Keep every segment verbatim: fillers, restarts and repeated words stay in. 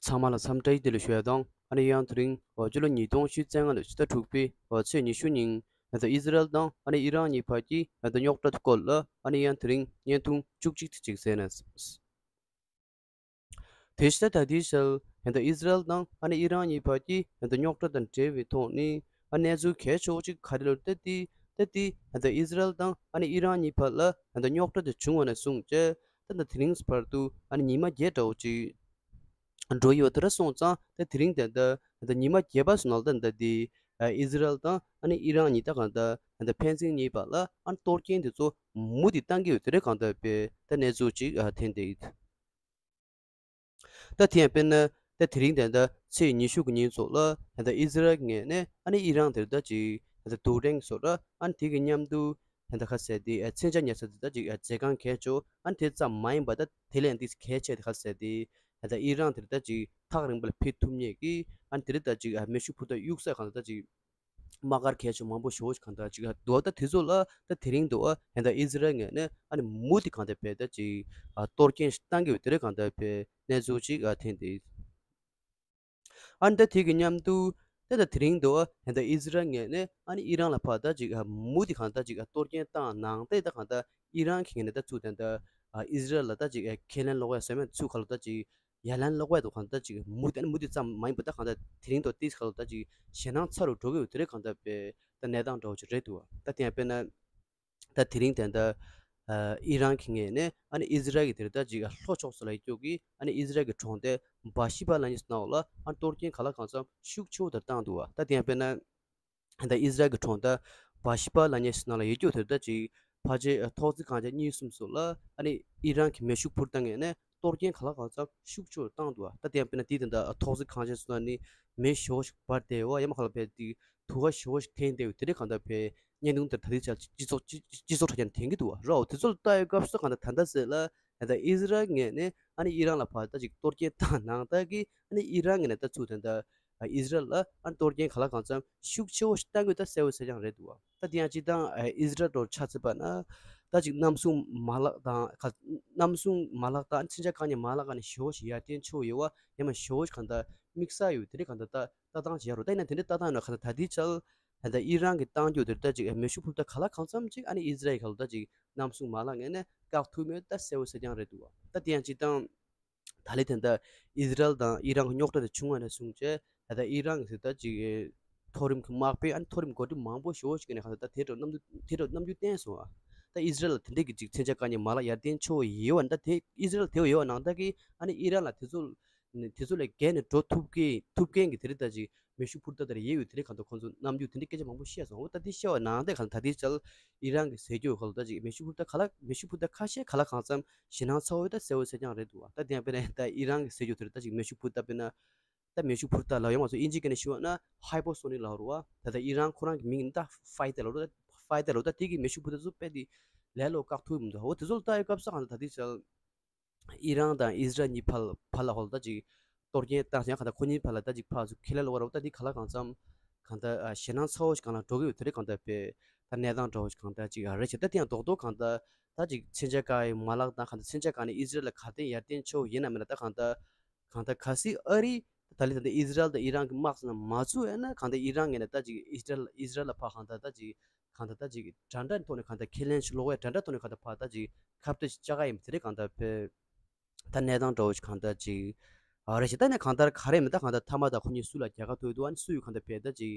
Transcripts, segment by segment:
ཚང་མ་ལ་འཚམས་འདྲི་བདེ་ལེགས་ཞུ་ཡ་དང་། ཨ་ནི་ཡང་དེ་རིང་འོ་སྤྱི་ལོ་ཉིས་སྟོང་ཉི་ཤུ་རྩ་ལྔ་ལོའི་ཕྱི་ཟླ་དྲུག་པའི་འོ་ཚེས་ཉི་ཤུ་ཉིན་ད་ལྟ་ཨི་ཟི་རལ་དང་ཨ་ནི་ཨི་རན་གཉིས་བར་གྱི་ད་ལྟ་རྙོག་དྲ་སྐོར་ལ་ཨ་ནི་ཡང་དེ་རིང་བརྙན་ཐུང་བཅུ་གཅིག་དེ་ཅིག་གསན་ན། དེ་ཕྱི་ད་ལྟའི་ཆར་ད་ལྟ་ཨི་ཟི་རལ་དང་ཨ་ནི་ཨི་རན་གཉིས་བར་གྱི་ད་ལྟ་རྙོག་དྲ་དང་འབྲེལ་བའི་ཐོག་ནས་ཨ་གནས་ཚུལ་གལ་ཆེ་བོ་ཅིག་ག་རེ་ལབ་ད་དེ་ད་ལྟ་ཨི་ཟི་རལ་དང་ཨ་ནི་ཨི་རན་གཉིས་བར་ལ་ད་ལྟ་རྙོག་དྲ་དེ་བྱུང་བ་ནས་བཟུང་བྱས་ད་ལྟ་དེ་རིང་བར་དུ་ཨ་ནི་ཉི་མ་བརྒྱད་འདྲ་བོ་ཅིག་འགྲོ་ཡི་ཡོད། དེ་འདྲ་སོང་ཙང་ད་དེ་རིང་ད་ལྟ་ད་ལྟ་ཉི་མ་བརྒྱད་པ་སོང་ན་ད་ལྟ་དེ་ཨི་ཟི་རལ་དང་ཨ་ནི་ཨི་རན་གཉིས་ད་གང་ད་ད་ལྟ་ཕན་ཚུན་གཉིས་བར་ལ་ཨ་ནི་གཏོར་སྐྱོན་དེ་ཚོ་མུ་མཐུད་བཏང་གི་ཡོད། དེ་འདྲ་གང་ད་པའི་ད་གནས་ཚུལ་ཅིག་ཐོན་བསྡད་ཡོད། ད་དེ་ཡང་དཔེར་ན་ད་དེ་རིང་ད་ལྟ་ཚེས་ཉི་ཤུ་གི་ཉིན་ཚོ་ལ་ད་ལྟ་ཨི་ཟི་རལ་གྱི་ངོས་ནས་ཨ་ནི་ཨི་རན་དེར་ད་ཅིག་ད་ལྟ་རྡུལ་ཕྲན་བཟོ་གྲྭ་ཨ་ནི་དེ་གི་མཉམ་དུ་ད་ལྟ་ག་ཟེར་དེ་མཚོན་ཆ་ཉར་ས་དེ་ད་ཅིག་མཛོད་ཁང་གལ་ཆེ་ཨ་ནི་དེ་ཙམ་མ་ཡིན་པ་ད་དེ་ལས་འདི་གལ་ཆེ་དེ་ག་ཟེར་དེ་ད་ལྟ་ཨི་རན་དེར་ད་ཅིག་ཐག་རིང་པོ་ལ་ཕེབས་ཐུབ་མཁན་གྱི་ཨ་ནི་དེ་རིང་ད་ཅིག་མེ་ཤུགས་འཕུར་མདའ་གཡུག་ས་གང་ད་ཅིག་དམག་སྒར་གལ་ཆེ་མང་པོ་ཞེ་པོ་ཞིག་གང་ལྟར་ཅིག་འདུག་ད་དེ་ཚོ་ལ་ད་དེ་རིང་འདུག་ད་ལྟ་ཨི་ཟི་རལ་ངོས་ནས་ཨ་ནི་མུ་མཐུད་གང་ལྟར་བས་ད་ཅིག་གཏོར་སྐྱོན་ཞིག་བཏང་གི་ཡོད། དེ་རིང་གང་ལྟར་བས་གནས་ཚུལ་ཅིག་ཐོན་ཏེ། ཨ་ནི་ད་དེ་གི་མཉམ་དུ་ད་ད་དེ་རིང་འདུག་ད་ལྟ་ཨི་ཟི་རལ་ངོས་ནས་ཨ་ནི་ཨི་རན་ལ་ཕར་ད་ཅིག་མུ་མཐུད་གང་ལྟར་ཅིག་གཏོར་སྐྱོན་བཏང་གནང་སྟེ་ད་གང་ལྟར་ཨི་རན་གྱི་ངོས་ནས་ད་ཚུར་ད་ལྟ་ཨི་ཟི་རལ་ལ་ད་ཅིག་ཁས་ལེན་ལོག་ཡ་ཟེར་མེད་ཚུར་ག་ལ་ད་ཅིག་ཡ་ལན་སློག་པ་དང་གང་ལྟར་ཅིག་མུ་མཐུད་མུ་མཐུད་ཙམ་མ་ཡིན་པ་ད་གང་ལྟར་དེ་རིང་ཐོག་ཏིས་ག་ལ་ད་ཅིག་ཞེད་སྣང་ཚ་རུ་འགྲོ་གི་ཡོད། དེ་རིང་གང་ལྟར་པའི་ད་གནས་སྟངས་འདྲ་བོ་ཅིག་རེད་འདུག་ད་དེ་ཡང་དཔེར་ན་ད་དེ་རིང་ད་ལྟ་ཨི་རན་གྱི་ངོས་ནས་ཨ་ནི་ཨི་ཟི་རལ་གྱི་དེར་ད་ཅིག་ལྷོ་ཕྱོགས་སུ་ལ་ཡོད་ཀྱོག་གི་ཨ་ནི་ཨི་ཟི་རལ་གྱི་གྲོང་རྡལ་བ་ཤི་པ་ལ་ཉིས་ནང་ལ་ཨ་ནི་གཏོར་སྐྱོན་ག་ལ་གང་འཚམ་ཤུགས་ཆེ་བོ་དེར་བཏང་འདུག་ད་དེ་ཡང་དཔེར་ན། ད་ཨི་ཟི་རལ་གྱི་གྲོང་རྡལ་བ་ཤི་པ་ལ་ཉེ་ཤི་ནང་ལ་ཡོད་རྒྱུ་དེར་ད་ཅིག་ཕལ་ཆེར་ཐོག་བརྩེགས་གངས་ཅན་གཉིས་གསུམ་སོགས་ལ་ཨ་ནི་ཨི་རན་གྱི་མེ་ཤུགས་འཕུར་མདའ་ངོས་ནས་གཏོར་སྐྱོན་ག་ལ་གང་འཚམ་ཤུགས་ཆེ་བཏང་འདུག་ད་དེ་ཡང་དཔེར་ན་དེའི་དེ་འདྲ་ཐོག་བརྩེགས་གངས་ཅན་སོགས་ནི་མེ་ཞེ་པོ་ཞིག་འབར་བསྡད་ཡོད། ཡང་མ་ག་ལ་བས་དེ་དུ་བ་ཞེ་པོ་ཞིག་འཐེན་བསྡད་ཡོད། དེ་འདྲའི་གང་ལྟར་བས་བརྙན་ཐུང་དེར་ད་ལྟའི་ཆར་སྤྱི་ཚོགས་སྤྱི་སྤྱི་ཚོགས་དྲ་རྒྱ་ནས་འཐེན་གྱི་འདུག་བ་རོ། དེ་ཚོ་ལ་ལྟ་ཡོད་སྐབས་སུ་གང་ལྟར་ད་ལྟ་ཟེར་ལ། ད་ལྟ་ཨི་ཟི་རལ་ངོས་ནས་ཨ་ནི་ཨི་རན་ལ་ཕར་ད་ཅིག་གཏོར་སྐྱོན་བཏང་གནང་ད་གི་ཨ་ནི་ཨི་རན་ངོས་ནས་ད་ཚུར་ད་ལྟ་ཨི་ཟི་རལ་ལ་ཨ་ནི་གཏོར་སྐྱོན་ག་ལ་གང་འཚམ་ཤུགས་ཆེ་བོ་ཞིག་བཏང་དགོས་ད་གསལ་བོ་གསལ་རྐྱང་རེད་འདུག་ད་དེ་ཡང་སྤྱིར་བཏང་ཨི་ཟི་རལ་འདྲ་ཆ་མཚོན་པ་ན་ད་ཅིག་གནམ་སྲུང་མ་ལག་དང་ག་གནམ་སྲུང་མ་ལག་དང་མཚོན་ཆ་གང་ཉིད་མ་ལག་ག་ནས་ཞེ་བོ་ཞིག་ཡར་ཐོན་ཆེ་བོ་ཡོད་བ་ཡང་མ་ཞེ་བོ་ཞིག་གང་ལྟར་དམིགས་བསལ་ཡོད། དེ་རིགས་གང་ལྟར་ད་ལྟ་སྟངས་ཅིག་ཡོད་རེད། ད་ཡིན་ན་དེ་འདྲའི་ལྟ་སྟངས་ཡིན་ན་གང་ལྟར་ད་ལྟའི་ཆར་ད་ལྟ་ཨི་རན་གྱི་གཏོར་སྐྱོན་དེར་ད་ཅིག་མེ་ཤུགས་འཕུར་མདའ་ག་ལ་གང་འཚམ་ཅིག་ཨ་ནི་ཨི་ཟི་རལ་ག་ལ་ད་ཅིག་གནམ་སྲུང་མ་ལག་ངོས་ནས་བཀག་ཐུབ་མེད་ད་གསལ་བོ་གསལ་རྐྱང་རེད་འདུག་ད་དེ་ཡང་སྤྱིར་བཏང་ད་ལྟའི་དེ་འདྲ་ཨི་ཟི་རལ་དང་ཨི་རན་གྱི་རྙོག་དྲ་དེ་བྱུང་བ་ནས་བཟུང་བྱས་ད་ལྟ་ཨི་རན་གྱི་ད་ཅིག་མཐོ་རིམ་གྱི་དམག་དཔོན་ཨ་ནི་མཐོ་རིམ་འགོ་ཁྲིད་མང་པོ་ཞེ་པོ་ཞིག་གིས་ནས་གང་ལྟར་ད་དེ་འདྲ་རྣམ་འགྱུར་དེ་འདྲ་རྣམ་འགྱུར་བསྟན་སོང་ཨ། ད་ཨི་ཟི་རལ་ལ་དེ་འདྲའི་གི་ཅིག་མཚོན་ཆ་ག་ནས་མ་ལག་ཡར་ཐོན་ཆེ་བོ་ཡོད་བ་ད་དེ་ཨི་ཟི་རལ་དེ་བོ་ཡོད་བ་ནང་ད་གི་ཨ་ནི་ཨི་རན་ལ་དེ་ཚོ་དེ་ཚོ་ལས་བརྒལ་ནས་འགྲོ་ཐུབ་མཁན་ཐུབ་མཁན་གྱི་དེ་རིགས་ད་ཅིག་མེ་ཤུགས་འཕུར་མདའ་དེར་ཡོད་ཡོད་དེ་རིགས་གང་ལྟར་ཁོང་ཚོ་རྣམ་འགྱུར་དེ་འདྲའི་སྐད་ཆ་མང་པོ་བཤད་སོང་། འོ་ད་དེ་བཤད་བ་ནང་དེ་གང་ལྟར་ད་དེ་ཆར་ཨི་རན་གྱི་ཟས་རྒྱུ་གང་ལྟར་ད་ཅིག་མེ་ཤུགས་འཕུར་མདའ་ག་ལ་མེ་ཤུགས་འཕུར་མདའ་ཁ་ཤས་ག་ལ་གང་འཚམ་ཞེད་སྣང་ཚ་བོ་ད་གསལ་བོ་གསལ་རྐྱང་རེད་འདུག་བ། ད་དེ་ཡང་དཔེར་ན་ད་ཨི་རན་གྱི་ཟས་རྒྱུ་དེར་ད་ཅིག་མེ་ཤུགས་འཕུར་མདའ་དཔེར་ན་ད་མེ་ཤུགས་འཕུར་མདའ་ལ་ཡོང་བ་ཚོ་ཨིན་ཇི་སྐད་ནས་ཞུ་བ་ན་ཧའི་པར་སོ་ནིག་ལབ་རེད་བ། ད་ལྟ་ཨི་རན་ཁོ་རང་གི་མིང་ད་ཕའི་ཏར་ལབ་རེད། ད་ཕའི་ཏར་ལབ་ད་དེ་གི་མེ་ཤུགས་འཕུར་མདའ་ཚོ་དཔེ་དེ་ལས་ལོ་བཀག་ཐུབ་མི་འདུག་འོ་དེ་ཚོ་ལ་ལྟ་ཡོད་སྐབས་སུ་གང་ལྟར་ད་དེ་ཆར་ཨི་རན་དང་ཨི་ཟི་རལ་གཉིས་བར་ལ་བར་ལ་ཧོལ་ད་ཅིག་གཏོར་སྐྱོན་བཏང་ཡང་གང་ལྟར་ཁོ་གཉིས་བར་ལ་ད་ཅིག་ཕར་ཚུར་ཁས་ལེན་ལོག་ར་བ་ད་འདི་ག་ལ་གང་འཚམ་གང་ལྟར་ཞེད་སྣང་ཚ་བོ་ཞིག་གང་ལ་འགྲོ་གི་ཡོད། དེ་རིགས་གང་ལྟར་པའི་ད་གནས་སྟངས་འདྲ་བོ་ཞིག་གང་ལྟར་ཅིག་རེད་བྱས། ད་དེ་ཡང་རྡོག་རྡོག་གང་ལྟར་ད་ཅིག་མཚོན་ཆ་ག་ཡི་མ་ལག་དང་གང་ལྟར་མཚོན་ཆ་ག་ནས་ཨི་ཟི་རལ་ལ་ག་དེ་ཡར་བརྟན་ཆོག་ཡིན་ན་མིན་ན་ད་གང་ལྟར་གང་ལྟར་གལ་སྲིད་ཨ་རི་ད་ལི་ད་ལྟ་ཨི་ཟི་རལ་དང་ཨི་རན་གྱི་དམག་ཟེར་ན་མ་ཚུགས་ཡོད་ན་གང་ལྟར་ཨི་རན་ངོས་ནས་ད་ཅིག་ཨི་ཟི་རལ་ཨི་ཟི་རལ་ལ་ཕར་གང་ལྟར་ད་ཅིག་གང་ལྟར་ད་ཅིག་འདྲ་འདྲ་ཐོག་ནས་གང་ལྟར་ཁས་ལེན་ཞིག་ལོག་ཡ་འདྲ་འདྲ་ཐོག་ནས་གང་ལྟར་ཕར་ད་ཅིག་ཁ་གཏད་ཅིག་བཅག་ག་ཡིན་པ་དེ་རིགས་གང་ལྟར་བོད་ད་གནས་སྟངས་འདྲ་བོ་ཞིག་གང་ལྟར་ཅིག་ཨ་རེ་ཞིག་ད་ནས་གང་ལྟར་ག་རེ་མི་ད་གང་ལྟར་ཐ་མ་ད་ཁོ་གཉིས་སུ་ལ་རྒྱལ་ཁ་ཐོབ་འདུག་ཨ་ནི་སུ་ཡོད་གང་ལྟར་བོད་ད་ཅིག་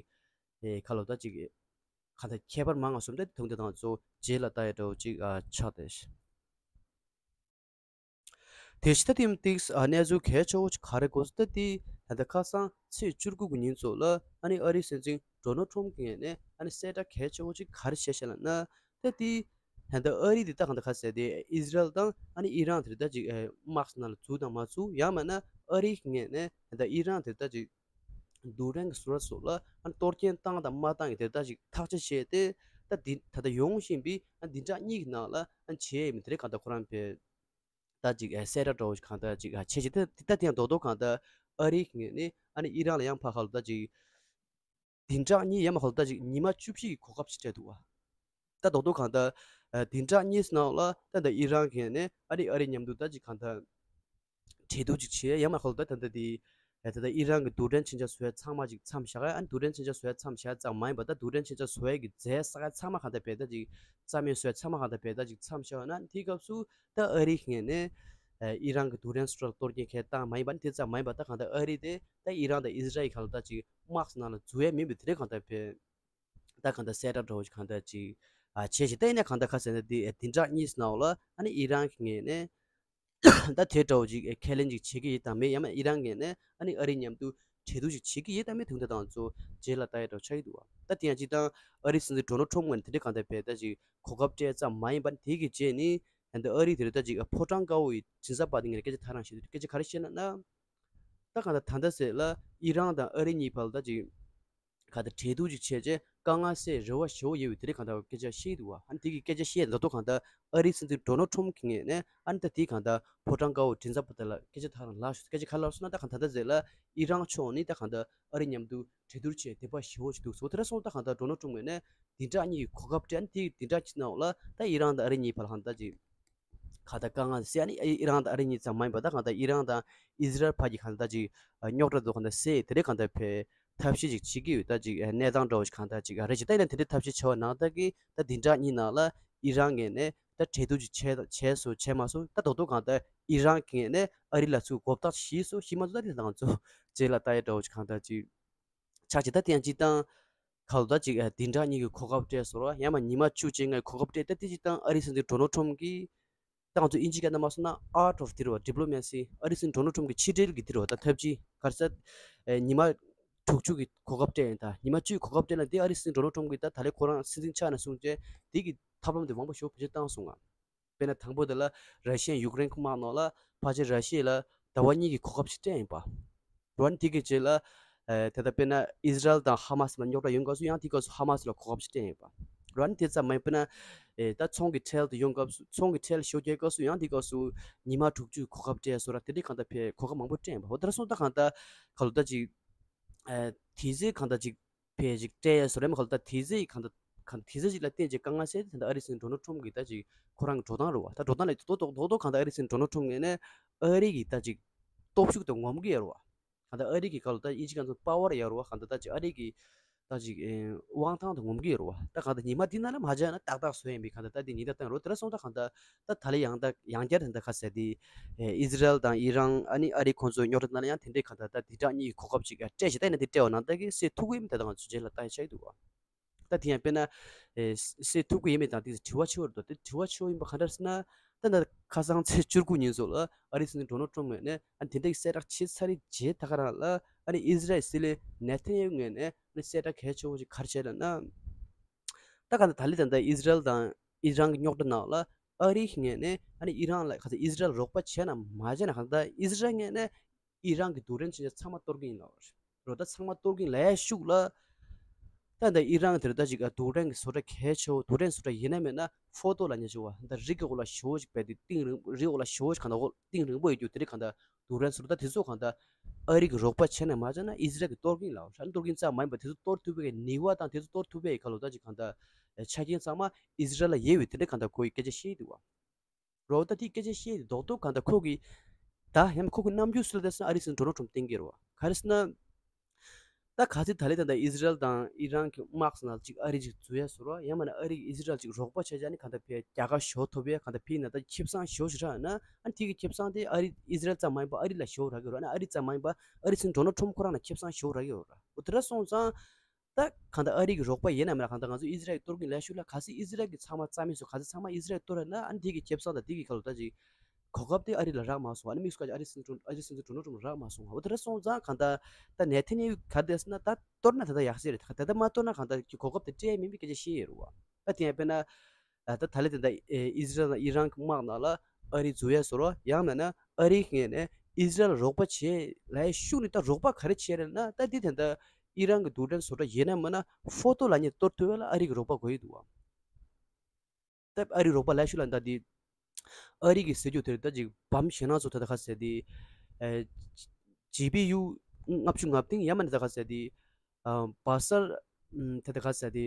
ཨེ་ཁ་ལོ་ད་ཅིག་གང་ལྟར་ཁྱད་པར་མང་ང་སོམ་ད་དུང་དེ་དང་ཚོ་རྗེས་ལ་ལྟ་ཡ་འདྲ་བོ་ཅིག་ཨ་ཆགས་ཏེ། དེ་ཕྱི་ད་ཐེངས་ཏིགས་ཨ་གནས་ཚུལ་གལ་ཆེ་བོ་ཅིག་ག་རེ་གོ་སོང་ད་དེ་ད་ལྟ་ཁ་སང་ཚེས་བཅུ་དགུ་གི་ཉིན་ཚོ་ལ་ཨ་ནི་ཨ་རིའི་སྲིད་འཛིན་ཌོ་ནལ་ཊམ་གྱི་ངོས་ནས་ཨ་ནི་གསལ་བསྒྲགས་གལ་ཆེ་བོ་ཅིག་ག་རེ་བྱས་ཤག་ལབ་ན། ད་དེ་ད་ལྟ་ཨ་རི་དེ་ད་གང་ལྟར་ག་ཟེར་དེ་ཨི་ཟི་རལ་དང་ཨ་ནི་ཨི་རན་དེ་ད་ཅིག་དམག་ནང་ལ་འཛུལ་དང་མ་འཛུལ་ཡང་མིན་ན་ཨ་རིའི་ངོས་ནས་ད་ལྟ་ཨི་རན་དེ་ད་ཅིག་རྡུལ་ཕྲན་གྱི་ཟུར་སོགས་ལ་ཨ་ནི་གཏོར་སྐྱོན་བཏང་དང་མ་བཏང་གི་དེ་ད་ཅིག་ཐག་གཅོད་བྱས་ཏེ་ད་དེ་ད་ལྟ་ཡོང་བཞིན་པའི་ཨ་བདུན་ཕྲག་གཉིས་ཀྱི་ནང་ལ་ཨ་ནི་བྱས་ཡོད་མི་དེ་རེད། གང་ལྟར་ཁོ་རང་པས་ད་ཅིག་ཨ་གསལ་བསྒྲགས་འདྲ་བོ་ཞིག་གང་ལྟར་ཅིག་ཨ་བྱས་ཅིག་ད་ད་དེ་ཡང་རྡོག་རྡོག་གང་ལྟར་ཨ་རིའི་ངོས་ནས་ཨ་ནི་ཨི་རན་ལ་ཡང་ཕར་ཁ་ལ་ད་ཅིག་བདུན་ཕྲག་གཉིས་ཡན་མ་ཁ་ལ་ད་ཅིག་ཉི་མ་བཅུ་བཞི་གི་གོ་སྐབས་ཤིག་སྤྲད་འདུག་བ། ད་རྡོག་རྡོག་གང་ལྟར་ཨ་བདུན་ཕྲག་གཉིས་ནང་ལ་ད་ད་ཨི་རན་གྱི་ངོས་ནས་ཨ་ནི་ཨ་རི་མཉམ་དུ་ད་ཅིག་གང་ལྟར་གྲོས་བསྡུར་ཅིག་བྱས་ཡན་མ་ཁ་ལ་ད་ད་ད་དེ་ ཨེ་ད་ལྟ་ཨི་རན་གྱི་རྡུལ་ཕྲན་མཚོན་ཆ་བཟོ་ཡ་ཚང་མ་ཅིག་མཚམས་བཞག་ཡ། ཨ་ནི་རྡུལ་ཕྲན་མཚོན་ཆ་བཟོ་ཡ་མཚམས་བཞག་ཡ་ཙམ་མ་ཡིན་པ། ད་རྡུལ་ཕྲན་མཚོན་ཆ་བཟོ་ཡ་གི་རྫས་བསགས་ཡ་ཚང་མ་གང་ལྟར་བས་ད་ཅིག་རྩ་མེད་བཟོ་ཡ་ཚང་མ་གང་ལྟར་བས་ད་ཅིག་མཚམས་བཞག་ཡོད་ན། དེའི་སྐབས་སུ་ད་ཨ་རིའི་ངོས་ནས་ཨེ་ཨི་རན་གྱི་རྡུལ་ཕྲན་སོ་སོ་ལ་གཏོར་སྐྱོན་གང་ཡང་བཏང་མ་ཡིན་པ། ཨ་ནི་དེ་ཙམ་མ་ཡིན་པ། ད་གང་ལྟར་ཨ་རི་དེ་ད་ཨི་རན་དང་ཨི་ཟི་རལ་གྱི་གང་ལྟར་ད་ཅིག་དམག་སོགས་ནང་ལ་འཛུལ་ཡ་མིན་པའི་དེ་འདྲའི་གང་ལྟར་བས། ད་གང་ལྟར་གསལ་བསྒྲགས་འདྲ་བོ་ཞིག་གང་ལྟར་ཅིག་ཨ་བྱས་ཤིང་། ད་ཡིན་ན་གང་ལྟར་ཁ་གསལ་ན་དེ་བདུན་ཕྲག་གཉིས་ནང་ལ་ཨ་ནི་ཨི་རན་གྱི་ངོས་ནས་ད་དེ་འདྲ་བོ་ཅིག་ཁས་ལེན་ཅིག་བྱེད་ཀྱི་ཡོད་དམ་མེད། ཡང་ན་ཨི་རན་ངོས་ནས་ཨ་ནི་ཨ་རི་མཉམ་དུ་གྲོས་བསྡུར་ཅིག་བྱེད་ཀྱི་ཡོད་དམ་མེད་དེ་འདྲ་དང་ཚོ་རྗེས་ལ་ལྟ་ཡ་འདྲ་བོ་ཆགས་ཀྱི་འདུག་བ། ད་དེ་ཡང་སྤྱིར་བཏང་ཨ་རིའི་སྲིད་འཛིན་ཌོ་ནལ་ཊམ་ངོས་ནས་དེ་འདྲའི་གང་ལྟར་བས་ད་ཅིག་གོ་སྐབས་སྤྲད་ཙམ་མ་ཡིན་པ། དེ་གི་རྗེས་ནི་ད་ལྟ་ཨ་རི་དེ་རུ་ད་ཅིག་ཕོ་བྲང་དཀར་པོ་ཡི་མགྲིན་ཚབ་པ་དེ་ངོས་ནས་སྐད་ཆ་ཐག་རང་བཤད་དུས་སྐད་ཆ་ག་རེ་བཤད་ན་ན། ད་གང་ལྟར་ད་ལྟ་ཟེར་ལ་ཨི་རན་དང་ཨ་རི་གཉིས་བར་ལ་ད་ཅིག་གང་ལྟར་གྲོས་བསྡུར་ཅིག་བྱས་རྗེས་དཀའ་ངལ་སེལ་རེ་བ་ཞེ་པོ་ཡོད་པའི་དེ་འདྲའི་གང་ལྟར་སྐད་ཆ་བཤད་འདུག་བ། ཨ་ནི་དེ་གི་སྐད་ཆ་བཤད་མདོ་མདོ་གང་ལྟར་ཨ་རིའི་སྲིད་འཛིན་ཌོ་ནལ་ཊམ་གྱི་ངོས་ནས་ཨ་ནི་ད་དེ་གང་ལྟར་ཕོ་བྲང་དཀར་པོ་མགྲིན་ཚབ་པ་དེ་ལ་སྐད་ཆ་ཐག་རང་ལབ་ཤོག་སྐད་ཆ་ག་ལབ་སོང་ན། ད་གང་ལྟར་ད་ལྟ་ཟེར་ལ་ཨི་རན་ཕྱོགས་ནས་ད་གང་ལྟར་ཨ་རི་མཉམ་དུ་གྲོས་བསྡུར་བྱས་དད་པ་ཞེ་པོ་ཅིག་འདུག་ཟེར་བ་དེ་འདྲ་སོང་། ད་གང་ལྟར་ཌོ་ནལ་ཊམ་ངོས་ནས་བདུན་ཕྲག་གཉིས་ཀྱི་གོ་སྐབས་སྤྲད། ཨ་ནི་དེ་བདུན་ཕྲག་གཅིག་ནང་ལ་ད་ཨི་རན་དང་ཨ་རི་གཉིས་བར་ལ་གང་ལྟར་ཅིག་གང་ལྟར་དཀའ་ངལ་སེལ། ཨ་ནི་ཨི་རན་དང་ཨ་རི་གཉིས་ཙམ་མ་ཡིན་པ་ད་གང་ལྟར་ཨི་རན་དང་ཨི་ཟི་རལ་བར་གྱི་གང་ལྟར་ཅིག་རྙོག་དྲ་དེ་གང་ལྟར་སེལ། དེ་འདྲའི་གང་ལྟར་བའི་ཐབས་ཤེས་ཅིག་བྱེད་ཀྱི་ཡོད། ད་ཅིག་གནས་སྟངས་འདྲ་བོ་ཞིག་གང་ལྟར་ཅིག་རེད་ཅིག་ད་ཡིན་ན་དེ་འདྲའི་ཐབས་ཤེས་བྱས་པ་ནང་ལྟར་གྱི་ད་བདུན་ཕྲག་གཉིས་ནང་ལ་ཨི་རན་ངོས་ནས་ད་གྲོས་བསྡུར་ཅིག་བྱས་བྱས་སོང་བྱས་མ་སོང་། ད་རྡོག་རྡོག་གང་ལྟར་ཨི་རན་གྱི་ངོས་ནས་ཨ་རི་ལ་ཚུར་མགོ་བཏགས་བྱས་སོང་བྱས་མ་སོང་། ད་དེ་དང་ཚོ་རྗེས་ལ་ལྟ་ཡ་འདྲ་བོ་ཞིག་གང་ལྟར་ཅིག་ཆགས་ཀྱི། ད་དེ་ཡང་སྤྱིར་བཏང་ཁ་ལོ་ད་ཅིག་ཨ་བདུན་ཕྲག་གཉིས་ཀྱི་གོ་སྐབས་སྤྲད་སོང་ར། ཡང་མ་ཉི་མ་བཅུ་བཅོ་ལྔའི་གོ་སྐབས་སྤྲད། ད་དེ་སྤྱིར་བཏང་ཨ་རིའི་སྲིད་འཛིན་ཌོ་ནལ་ཊམ་གྱིས་ད་ང་ཚོ་དབྱིན་ཇིའི་སྐད་ནང་མ་སོང་ན་art of དེ་རེད་བ། diplomacy ཨ་རིའི་སྲིད་འཛིན་ཌོ་ནལ་ཊམ་གྱི་ཕྱི་འབྲེལ་གྱི་དེ་རེད་བ། ད་ཐབས་ཇུས་ག་རེ་ཟེར། ཨེ་ཉི་མ་དྲུག་ཅུ་གི་གོ་སྐབས་སྤྲད་ཡིན། ད་ཉི་མ་བཅུའི་གོ་སྐབས་སྤྲད་ན་དེ་ཨ་རིའི་སྲིད་འཛིན་ཌོ་ནལ་ཊམ་གྱིས་ད་ད་ལས་ཁོ་རང་སྲིད་འཛིན་ཆགས་ནས་བཟུང་བྱས་དེ་གི་ཐབས་ལམ་དེ་མང་པོ་ཞེ་པོ་བེད་སྤྱོད་བཏང་སོང་ང་། དཔེར་ན་དང་པོ་དེ་ལ་ར་ཤི་ཡ་ཡུཀ་རེན་དམག་ནང་ལ་ཕལ་ཆེར་ར་ཤི་ཡ་ལ་ཟླ་བ་གཉིས་ཀྱི་གོ་སྐབས་ཤིག་སྤྲད་ཡིན་པ། རོ་ཨ་ནི་དེ་གི་རྗེས་ལ་ཨེ་དེ་ལྟར་དཔེར་ན་ཨི་ཟི་རལ་དང་ཧ་མ་སི་ལ་རྙོག་དྲ་ཡོང་སྐབས་སུ་ཡང་དེ་སྐབས་སུ་ཧ་མ་སི་ལ་གོ་སྐབས་ཤིག་སྤྲད་ཡིན་པ། རོ་ཨ་ནི་དེ་ཙམ་མ་ཡིན་དཔེར་ན་ཨེ་ད་ཚོང་གི་ཁྲལ་དེ་ཡོང་སྐབས་སུ་ཚོང་གི་ཁྲལ་ཞེ་པོ་རྒྱག་སྐབས་སུ་ཡང་དེ་སྐབས་སུ་ཉི་མ་དྲུག་ཅུ་གོ་སྐབས་སྤྲད་སོང་ར། དེ་འདྲའི་གང་ལྟར་བས་གོ་སྐབས་མང་པོ་སྤྲད་ཡིན་པ། འོ་དེ་འདྲ་སོང་ཙང་གང་ལྟར་ཁ་ལོ་ད་ཅིག་ཨེ་དུས་ཚོད་གང་ལྟར་ཅིག་ཕལ་ཆེར་སྤྲད་ཡས་བཟོ་རེད་མ་ག་ལ། ད་དེ་ཚེ་གང་ལྟར་གང་དེ་ཚེ་ཅིག་ལ་བརྟེན་བྱས་དཀའ་ངལ་སེལ་ཏེ་ད་ལྟ་ཨ་རིའི་སྲིད་འཛིན་ཌོ་ནལ་ཊམ་གྱི་ད་ཅིག་ཁོ་རང་གི་འགྲོ་སྟངས་རེད་བ། ད་འགྲོ་སྟངས་ལ་རྡོག་རྡོག་རྡོག་རྡོག་གང་ལྟར་ཨ་རིའི་སྲིད་འཛིན་ཌོ་ནལ་ཊམ་ངོས་ནས་ཨ་རི་གི་ད་ཅིག་སྟོབས་ཤུགས་དེ་ངོམ་གྱི་ཡོད་རེད་བ། གང་ལྟར་ཨ་རི་གི་ག་ལ་ད་དབྱིན་ཇི་སྐད་ཚོ་པ་ཝར་ཡོད་རེད་བ། གང་ལྟར་ད་ཅིག་ཨ་རི་གི་ད་ཅིག་ཨེ་དབང་ཐང་དེ་ངོམ་གྱི་ཡོད་རེད་བ། ད་གང་ལྟར་ཉི་མ་འདི་ནང་ལ་མ་བྱས་ན་ཏག་ཏག་བཟོས་ཡིན་པའི་གང་ལྟར་ད་འདི་ཉིན་ལྟར་བཏང་རོགས། དེ་འདྲ་སོང་ཙང་གང་ལྟར་ད་ད་ལས་ཡང་ད་ཡང་བསྐྱར་དེ་འདྲ་ག་ཟེར་དེ་ཨེ་ཨི་ཟི་རལ་དང་ཨི་རན་ཨ་ནི་ཨ་རི་ཁོང་ཚོའི་རྙོག་དྲ་ནང་ལ་ཡང་དེ་འདྲའི་གང་ལྟར་ད་བདུན་ཕྲག་གཉིས་ཀྱི་གོ་སྐབས་ཅིག་སྤྲད་བྱས། ད་ཡིན་ན་དེ་སྤྲད་པ་ནང་ལྟར་གྱི་སེལ་ཐུབ་ཀྱི་ཡིན་མིན་དེ་ད་ང་ཚོ་རྗེས་ལ་ལྟ་ཡ་ཆགས་ཀྱི་འདུག་བ། ད་དེ་ཡང་དཔེར་ན་ཨེ་སེལ་ཐུབ་ཀྱི་ཡིན་མིན་དང་དེ་དྲི་བ་ཆེ་བོ་རེད་འདུག་དེ་དྲི་བ་ཆེ་བོ་ཡིན་པ་ག་འདྲ་ཟེར་ན། ད་ད་ཁ་སང་ཚེས་བཅུ་དགུ་ཉིན་སོགས་ལ་ཨ་རིའི་སྲིད་འཛིན་ཌོ་ནལ་ཊམ་ངོས་ནས་ཨ་དེ་འདྲའི་གསལ་བསྒྲགས་བྱས་ཚར་རེད་བྱས་ད་ག་རང་ལ་ཨ་ནི་ཨི་ཟི་རལ་སྲིད་བློན་ནེ་ཐན་ཡ་ཧུ་ངོས་ནས་ཨ་ནི་གསལ་བསྒྲགས་གལ་ཆེ་བོ་ཞིག་ག་རེ་བྱས་ལབ་ན། ད་ག་ད་ད་ལི་ད་ད་ཨི་ཟི་རལ་དང་ཨི་རན་གྱི་རྙོག་དྲ་ནང་ལ་ཨ་རིའི་ངོས་ནས་ཨ་ནི་ཨི་རན་ལ་ག་ཚོད་ཨི་ཟི་རལ་རོགས་པ་བྱས་ན་མ་བྱས་ན་ག་ད་ཨི་ཟི་རལ་ངོས་ནས་ཨི་རན་གྱི་རྡུལ་ཕྲན་མཚོན་ཆ་ཚང་མ་གཏོར་གྱི་ཡིན་ལབ་རེད། རོ་ད་ཚང་མ་གཏོར་གྱི་ཡིན་ལབ་ཡ་ཤུགས་ལ། ད་ད་ཨི་རན་དེར་ད་ཅིག་རྡུལ་ཕྲན་གྱི་བཟོ་གྲྭ་གལ་ཆེ་བོ་རྡུལ་ཕྲན་བཟོ་གྲྭ་ཡིན་ན་མིན་ན་ཕོ་ཏོ་ལབ་མཁན་ཅིག་བ། ད་རི་གི་འོག་ལ་ཞེ་པོ་ཅིག་བས་དེ་གཏིང་རིང་རི་འོག་ལ་ཞེ་པོ་ཅིག་གང་ད་འོག་གཏིང་རིང་པོ་ཡོད་རྒྱུ་དེ་རིགས་གང་ད་རྡུལ་ཕྲན་བཟོ་གྲྭ་ད་དེ་ཚོ་གང་ད་ཨ་རི་གི་རོགས་པ་བྱས་ན་མ་བྱས་ན་ཨི་ཟི་རལ་གྱིས་གཏོར་གྱི་ཡིན་ལབ་ར། གཏོར་གྱི་ཡིན་ཙམ་མ་ཡིན་པ་དེ་ཚོ་གཏོར་ཐུབ་པའི་ནུས་པ་དང་དེ་ཚོ་གཏོར་ཐུབ་པའི་ག་ལོ་ད་ཅིག་གང་ད་ཆ་རྐྱེན་ཚང་མ་ཨི་ཟི་རལ་ལ་ཡོད་པའི་དེ་འདྲ་གང་ད་ཁོ་ཡི་སྐད་ཆ་བཤད་ཀྱི་འདུག་བ། རོ་ད་དེའི་སྐད་ཆ་བཤད་དེ་རྡོག་རྡོག་གང་ད་ཁོ་གི་ད་ཡང་ཁོ་གི་རྣམ་འགྱུར་སུ་ལ་བལྟས་སོང་ན་ཨ་རིའི་སྲིད་འཛིན་ཌོ་ནལ་ཊམ་བསྟན་གྱི་རེད་བ། ག་རེ་ཟེར་ན། ད་ག་ཚོད་ད་ལི་ད་ད་ཨི་ཟི་རལ་དང་ཨི་རན་གྱི་དམག་སོགས་ནང་ཅིག་ཨ་རི་ཅིག་འཛུལ་ཡ་བཟོ་ར། ཡང་མིན་ན་ཨ་རི་གིས་ཨི་ཟི་རལ་ཅིག་རོགས་པ་བྱས་བྱས་ནི་གང་ད་ཕའི་རྒྱལ་ཁ་ཞེ་པོ་ཐོབ་ཡ་གང་ད་ཕའི་ན་ད་ཁེ་བཟང་ཞེ་པོ་ཞིག་རག་ན། ཨ་ནི་དེ་གི་ཁེ་བཟང་དེ་ཨ་རི་ཨི་ཟི་རལ་ཙམ་མ་ཡིན་པ་ཨ་རི་ལ་ཞེ་པོ་རག་གི་རེད། ཨ་ནི་ཨ་རི་ཙམ་མ་ཡིན་པ་ཨ་རིའི་སྲིད་འཛིན་ཌོ་ནལ་ཊམ་ཁོ་རང་ལ་ཁེ་བཟང་ཞེ་པོ་རག་གི་ཡོད་ར། འོ་དེ་འདྲ་སོང་ཙང་། ད་གང་ལྟར་ཨ་རི་གི་རོགས་པ་ཡིན་ན་མིན་ན་གང་ལྟར་ང་ཚོ་ཨི་ཟི་རལ་གཏོར་གྱི་ལས་ཤུགས་ལ་ག་ཚོད་ཨི་ཟི་རལ་གྱི་ཚང་མ་རྩ་མེད་བཟོ་ག་ཚོད་ཚང་མ་ཨི་ཟི་རལ་གཏོར་ན་ཨ་ནི་དེ་གི་ཁེ་བཟང་དང་དེ་གི་ཁ་ལོ་ད་ཅིག་གོ་སྐབས་དེ་ཨ་རི་ལ་རག་མ་སོང་། ཨ་ནི་དམིགས་སུ་བཀར་ཨ་རི་སྲིད་འཛིན་ཨ་རི་སྲིད་འཛིན་ཌོ་ནལ་ཊམ་ལ་རག་མ་སོང་། འོ་དེ་འདྲ་སོང་ཙང་གང་ལྟར་ད་ནེ་ཐན་ཡ་ཧུ་ག་རེ་ཟེར་ན་ད་གཏོར་ན་ད་ལྟ་ཡག་ཤོས་རེད། ད་ལྟ་མ་གཏོར་ན་གང་ལྟར་གི་གོ་སྐབས་དེ་སྤྲད་མིན་པའི་སྐད་ཆ་བཤད་ཡོད་རེད་བ། ད་དེ་ཡང་དཔེར་ན། ད་ད་ལི་དེ་འདྲ་ཨི་ཟི་རལ་དང་ཨི་རན་གྱི་དམག་ནང་ལ་ཨ་རི་འཛུལ་ཡ་བཟོ་ར། ཡང་མིན་ན་ཨ་རིའི་ངོས་ནས་ཨི་ཟི་རལ་རོགས་པ་བྱེད་ལབ་ཡ་ཤུགས་ནི་ད་རོགས་པ་ག་རེ་བྱེད་རེད་ན། ད་འདི་དེ་འདྲ་ཨི་རན་གྱི་རྡུལ་ཕྲན་བཟོ་གྲྭ་ཡིན་ན་མིན་ན་ཕོ་ཏོ་ལབ་མཁན་གཏོར་ཐུབ་ཡ་ལ་ཨ་རི་གི་རོགས་པ་དགོས་ཀྱི་འདུག་བ། ད་ཨ་རི་རོགས་པ་ལབ་ཤུགས་ལ་ད་འདི་ཨ་རི་གི་ཟེར་རྒྱུ་དེར་ད་ཅིག་བམ་ཞེད་སྣང་ཚོ་ད་ད་ག་ཟེར་དེ། ཨེ་ཇི་པི་ཡུ་ལྔ་བཅུ་ང་བདུན་ཡང་མིན་ན་ད་ག་ཟེར་དེ། ཨ་བ་སར་ཨམ་ད་ད་ག་ཟེར་དེ།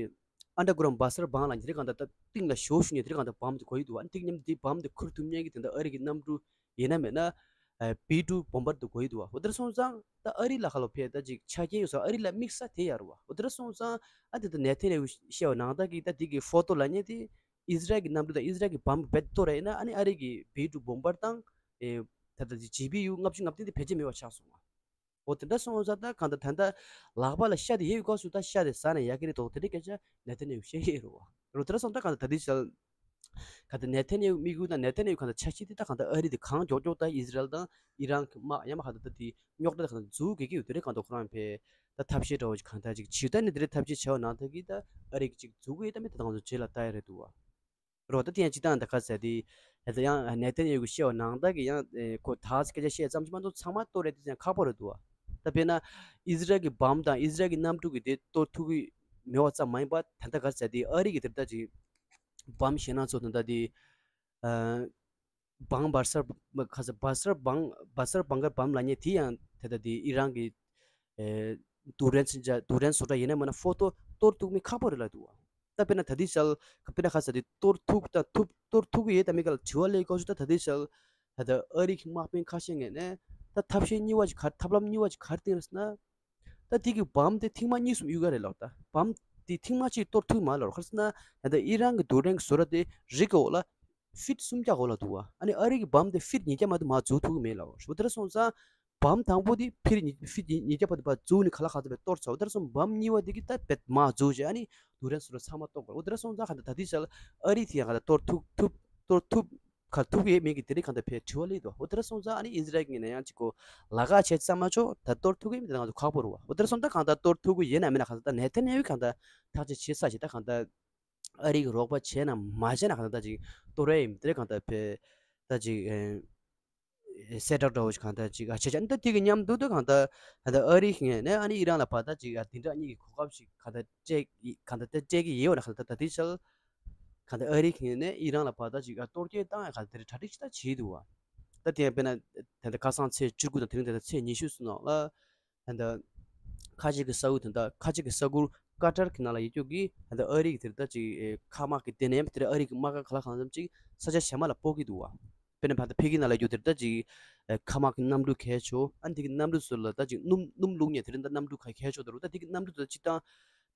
ཨན་ཌར་གྷི་རའུན་ཌི་བ་སར་བང་ལ་དེ་རིགས་གང་ལྟར་ད་གཏིང་ལ་ཞེ་པོ་ཞུ་ནས་དེ་རིགས་གང་ལྟར་བམ་དེ་དགོས་ཀྱི་འདུག་ཨ་ནི་དེ་མཉམ་དུ་དེ་བམ་དེ་ཁུར་ཐུབ་མཁན་གྱི་དེ་འདྲ་ཨ་རི་གི་གནམ་གྲུ་ཡིན་ན་མེད་ན། ཨ་བི་ཊུ་བོམ་བར་དུ་གོ་ཡི་འདུག་བ། འོ་དེར་སོང་ཙང་ད་ཨ་རི་ལ་ཁ་ལོ་ཕེ་ད་ཅིག་ཆ་རྐྱེན་ཡོད་ས་ཨ་རི་ལ་དམིགས་ས་དེ་ཡར་བ། འོ་དེར་སོང་ཙང་ཨ་དེ་ད་ནེ་ཐན་ཡ་ཧུ་བཤད་པ་ནང་ལྟར་གྱི་ད་དེ་གི་ཕོ་ཏོ་ལབ་མཁན་དེ་ཨི་ཟི་རལ་གྱི་གནམ་གྲུ་དང་ཨི་ཟི་རལ་གྱི་བམ་བེད་གཏོང་རེད་ན་ཨ་ནི་ཨ་རི་གི་བི་ཊུ་བོམ་བར་དང་ཨེ་ད་ད་ཅི་ཇི་བི་ཡུ་ལྔ་བཅུ་ང་བདུན་དེ་བེད་སྤྱད་མེད་པ་ཆགས་སོང་བ། འོ་དེ་འདྲ་སོང་ཙང་ད་གང་ལྟར་ད་ལྟ་ལག་པ་ལ་ཤ་དེ་ཡོད་སྐབས་སུ་ད་ཤ་དེ་ཟ་ན་ཡག་གི་རེད་དོ། དེ་འདྲའི་སྐད་ཆ་ནེ་ཐན་ཡ་ཧུ་བཤད་ཀྱི་རེད་བ། རོ་དེ་འདྲ་སོང་ད་གང་ལྟར་ད་དེ་ཞལ་གང་ལྟར་ནེ་ཐན་ཡ་ཧུ་དམིགས་ཡུལ་དང་ནེ་ཐན་ཡ་ཧུ་གང་ལྟར་འཆར་གཞི་དེ་ད་གང་ལྟར་ཨ་རི་དེ་གང་མགྱོགས་མགྱོགས་ད་ཨི་ཟི་རལ་དང་ཨི་རན་གྱི་དམག་ཡང་མ་གང་ལྟར་ད་དེ་རྙོག་དྲ་གང་ལྟར་འཛུགས་དགོས་ཀྱི་ཡོད། དེ་རེད་གང་ལྟར་ཁོ་རང་ཕེ་ད་ཐབས་ཤེས་འདྲ་བོ་ཞིག་གང་ལྟར་ཅིག་བྱེད་ད་ནི་དེ་རེད་ཐབས་ཤེས་བྱས་པ་ནང་ལྟར་གྱི་ད་ཨ་རི་གི་ཅིག་འཛུགས་དགོས་ཡོད་ད་མི་དེ་གང་ལྟར་རྗེས་ལ་ལྟ་ཡ་རེད་འདུག་བ། རོ་ད་དེ་ཡང་སྤྱི་བཏང་ད་ག་ཟེར་དེ། ད་ཡང་ནེ་ཐན་ཡ་ཧུ་གིས་བཤད་པ་ནང་ལྟར་གྱི་ཡང་ཨེ་ཁོ་ད་སྐད་ཆ་བཤད་ཙམ་གྱིས་མ་གཏོགས་ཚང་མ་གཏོར་རེད་དེ་ཡང་ཁག་པོ་རེད་འདུག་བ། ད་དཔེར་ན་ཨི་ཟི་རལ་གྱི་བམ་དང་ཨི་ཟི་རལ་གྱི་གནམ་གྲུ་གི་དེ་གཏོར་ཐུབ་ཀྱི་མེད་པ་ཙམ་མ་ཡིན་པ་ད་ལྟ་ག་ཟེར་དེ་ཨ་རི་གི་དེ་ལྟ་ཅིག་བམ་ཞེད་སྣང་ཚོ་ད་ལྟ་དེ་ཨ་བང་བར་སར་ག་ཟེར་བར་སར་བང་བར་སར་བང་གར་བམ་ལབ་མཁན་དེ་ཡང་ད་ལྟ་དེ་ཨི་རན་གྱི་ཨེ་ཌུ་རན་སི་ཌུ་རན་སི་བཟོ་གྲྭ་ཡིན་ན་མིན་ན་ཕོ་ཏོ་གཏོར་ཐུབ་མི་ཁག་པོ་རེད་ལབ་འདུག་བ། ད་དཔེར་ན་ད་ལྟའི་ཆར་དཔེར་ན་ཁ་ས་དེ་གཏོར་ཐུབ་ད་ཐུབ་གཏོར་ཐུབ་ཀྱི་ཡོད་དམ་མེད་ག་ལ་དྲི་བ་སླེབས་སྐབས་སུ་ད་ད་ལྟའི་ཆར་ད་ལྟ་ཨ་རི་གི་དམག་དཔོན་ཁ་ཤས་ངོས་ནས་ད་ཐབས་ཤེས་གཉིས་པ་ཅིག་ག་ཐབས་ལམ་གཉིས་པ་ཅིག་ག་རེ་བཏིང་རེད་ཟེར་ན། ད་དེ་གི་བམ་དེ་ཐེངས་མ་གཉིས་གསུམ་གཡུག་ག་རེད་ལབ། ད་བམ་དེ་ཐེངས་མ་གཅིག་གཏོར་ཐུབ་མ་ལབ། ག་རེ་ཟེར་ན་ད་ལྟ་ཨི་རན་གྱི་ཌུ་རན་གྱི་བཟོ་གྲྭ་དེ་རི་གི་འོག་ལ་ཕིཊ་སུམ་བརྒྱ་འོག་ལ་འདུག་བ། ཨ་ནི་ཨ་རི་གི་བམ་དེ་ཕིཊ་ཉིས་བརྒྱ་མ་གཏོགས་མར་འཛུལ་ཐུབ་ཀྱི་མེད་ལབ། འོ་དེ་འདྲ་སོང་ཙང་། བམ་དང་པོ་དེ་ཕིཊ་ཉིས་ཕིཊ་ཉིས་བརྒྱ་བར་དུ་ཕར་འཛུལ་ནས་ག་ལ་ག་ཚོད་བས་གཏོར་ཚར། འོ་དེར་སོང་བམ་གཉིས་པ་དེ་གི་ད་བེད་མ་འཛུལ་བྱས་ཨ་ནི་ཌུ་རན་སི་བཟོ་གྲྭ་ཚང་མ་གཏོར་དགོས། འོ་དེར་སོང་ཙང་ག་ད་ད་ལྟའི་ཆར་ཨ་རི་དེ་ཡང་ག་ད་གཏོར་ཐུབ་ཐུབ་གཏོར་ཐུབ་ག་ཐུབ་ཡས་མེད་ཀྱི་དེ་རིགས་གང་ལྟར་ཕར་དྲི་བ་སླེབས་འདུག་འོ་དེར་སོང་ཙང་ཨ་ནི་ཨི་ཟི་རལ་གྱི་ནས་ཡང་ཅིག་གོ་ལ་ཁག་བྱས་ཙམ་མ་ཆོག་ད་གཏོར་ཐུབ་ཀྱི་མེད་དེ་ང་ཚོ་ཁག་པོ་རེད་བ། འོ་དེར་སོང་ད་གང་ལྟར་གཏོར་ཐུབ་ཀྱི་ཡིན་ན་མིན་ན་གང་ལྟར་ད་ནེ་ཐན་ཡ་ཧུ་གང་ལྟར་ཐག་གཅོད་བྱེད་ས་ཞིག་ད་གང་ལྟར་ཨ་རི་གི་རོགས་པ་བྱས་ན་མ་བྱས་ན་གང་ལྟར་ད་ཅིག་གཏོར་ཡས་ཡིན་དེ་རིགས་གང་ལྟར་ཕར་ད་ཅིག་ཨེ། གསལ་བསྒྲགས་འདྲ་བོ་ཞིག་གང་ལྟར་ཅིག་ཨ་བྱས་ཙང་ད་དེ་གི་མཉམ་དུ་ད་གང་ལྟར་ད་ལྟ་ཨ་རི་ངོས་ནས་ཨ་ནི་ཨི་རན་ལ་ཕར་ད་ཅིག་ཨ་དེ་འདྲ་གཉིས་ཀྱི་གོ་སྐབས་ཤིག་གང་ལྟར་སྤྲད་གང་ལྟར་ད་སྤྲད་ཀྱི་ཡོད་ན་གང་ལྟར་ད་དེ་ཆར་གང་ལྟར་ཨ་རི་ངོས་ནས་ཨི་རན་ལ་ཕར་ད་ཅིག་ཨ་གཏོར་སྐྱོན་བཏང་ཡ་གང་ལྟར་གྲ་སྒྲིག་ཅིག་ད་བྱས་འདུག་བ། ད་དེ་ཡང་དཔེར་ན་ད་ལྟ་ཁ་སང་ཚེས་བཅུ་དགུ་དང་དེ་རིང་ད་ལྟ་ཚེས་ཉི་ཤུ་ཟིན་ནོ་ལ། ད་ལྟ་ཁ་ཅིག་གི་ས་ཁུལ་དེ་འདྲ་ཁ་ཅིག་གི་ས་ཁུལ་ཀ་ཏར་གྱི་ནང་ལ་ཡོད་རྒྱུ་གི་ད་ལྟ་ཨ་རི་གི་དེ་འདྲ་ཅིག་ཨེ་མཁའ་དམག་གི་ལྟེ་གནས་དེ་འདྲ་ཨ་རི་གི་དམག་སྒར་ག་ལ་གང་འཚམ་ཅིག་ས་ཆ་གཞན་མ་ལ་སྤོ་གི་འདུག་བ། དཔེར་ན་ད་ལྟ་ཕ་གི་ནང་ལ་ཡོད་རྒྱུ་དེ་འདྲ་ཅིག་ཨེ་མཁའ་དམག་གི་གནམ་གྲུ་གས་ཆོ་ཨ་ནི་དེ་གི་གནམ་གྲུ་ཚོ་ལ་ད་ཅིག་སྣུམ་སྣུམ་བླུགས་ནས་དེ་འདྲ་ད་གནམ་གྲུ་ག་གས་ཆོ་ད་རུ་ད་དེ་གི་གནམ་གྲུ་ཚོ་སྤྱིར་བཏང་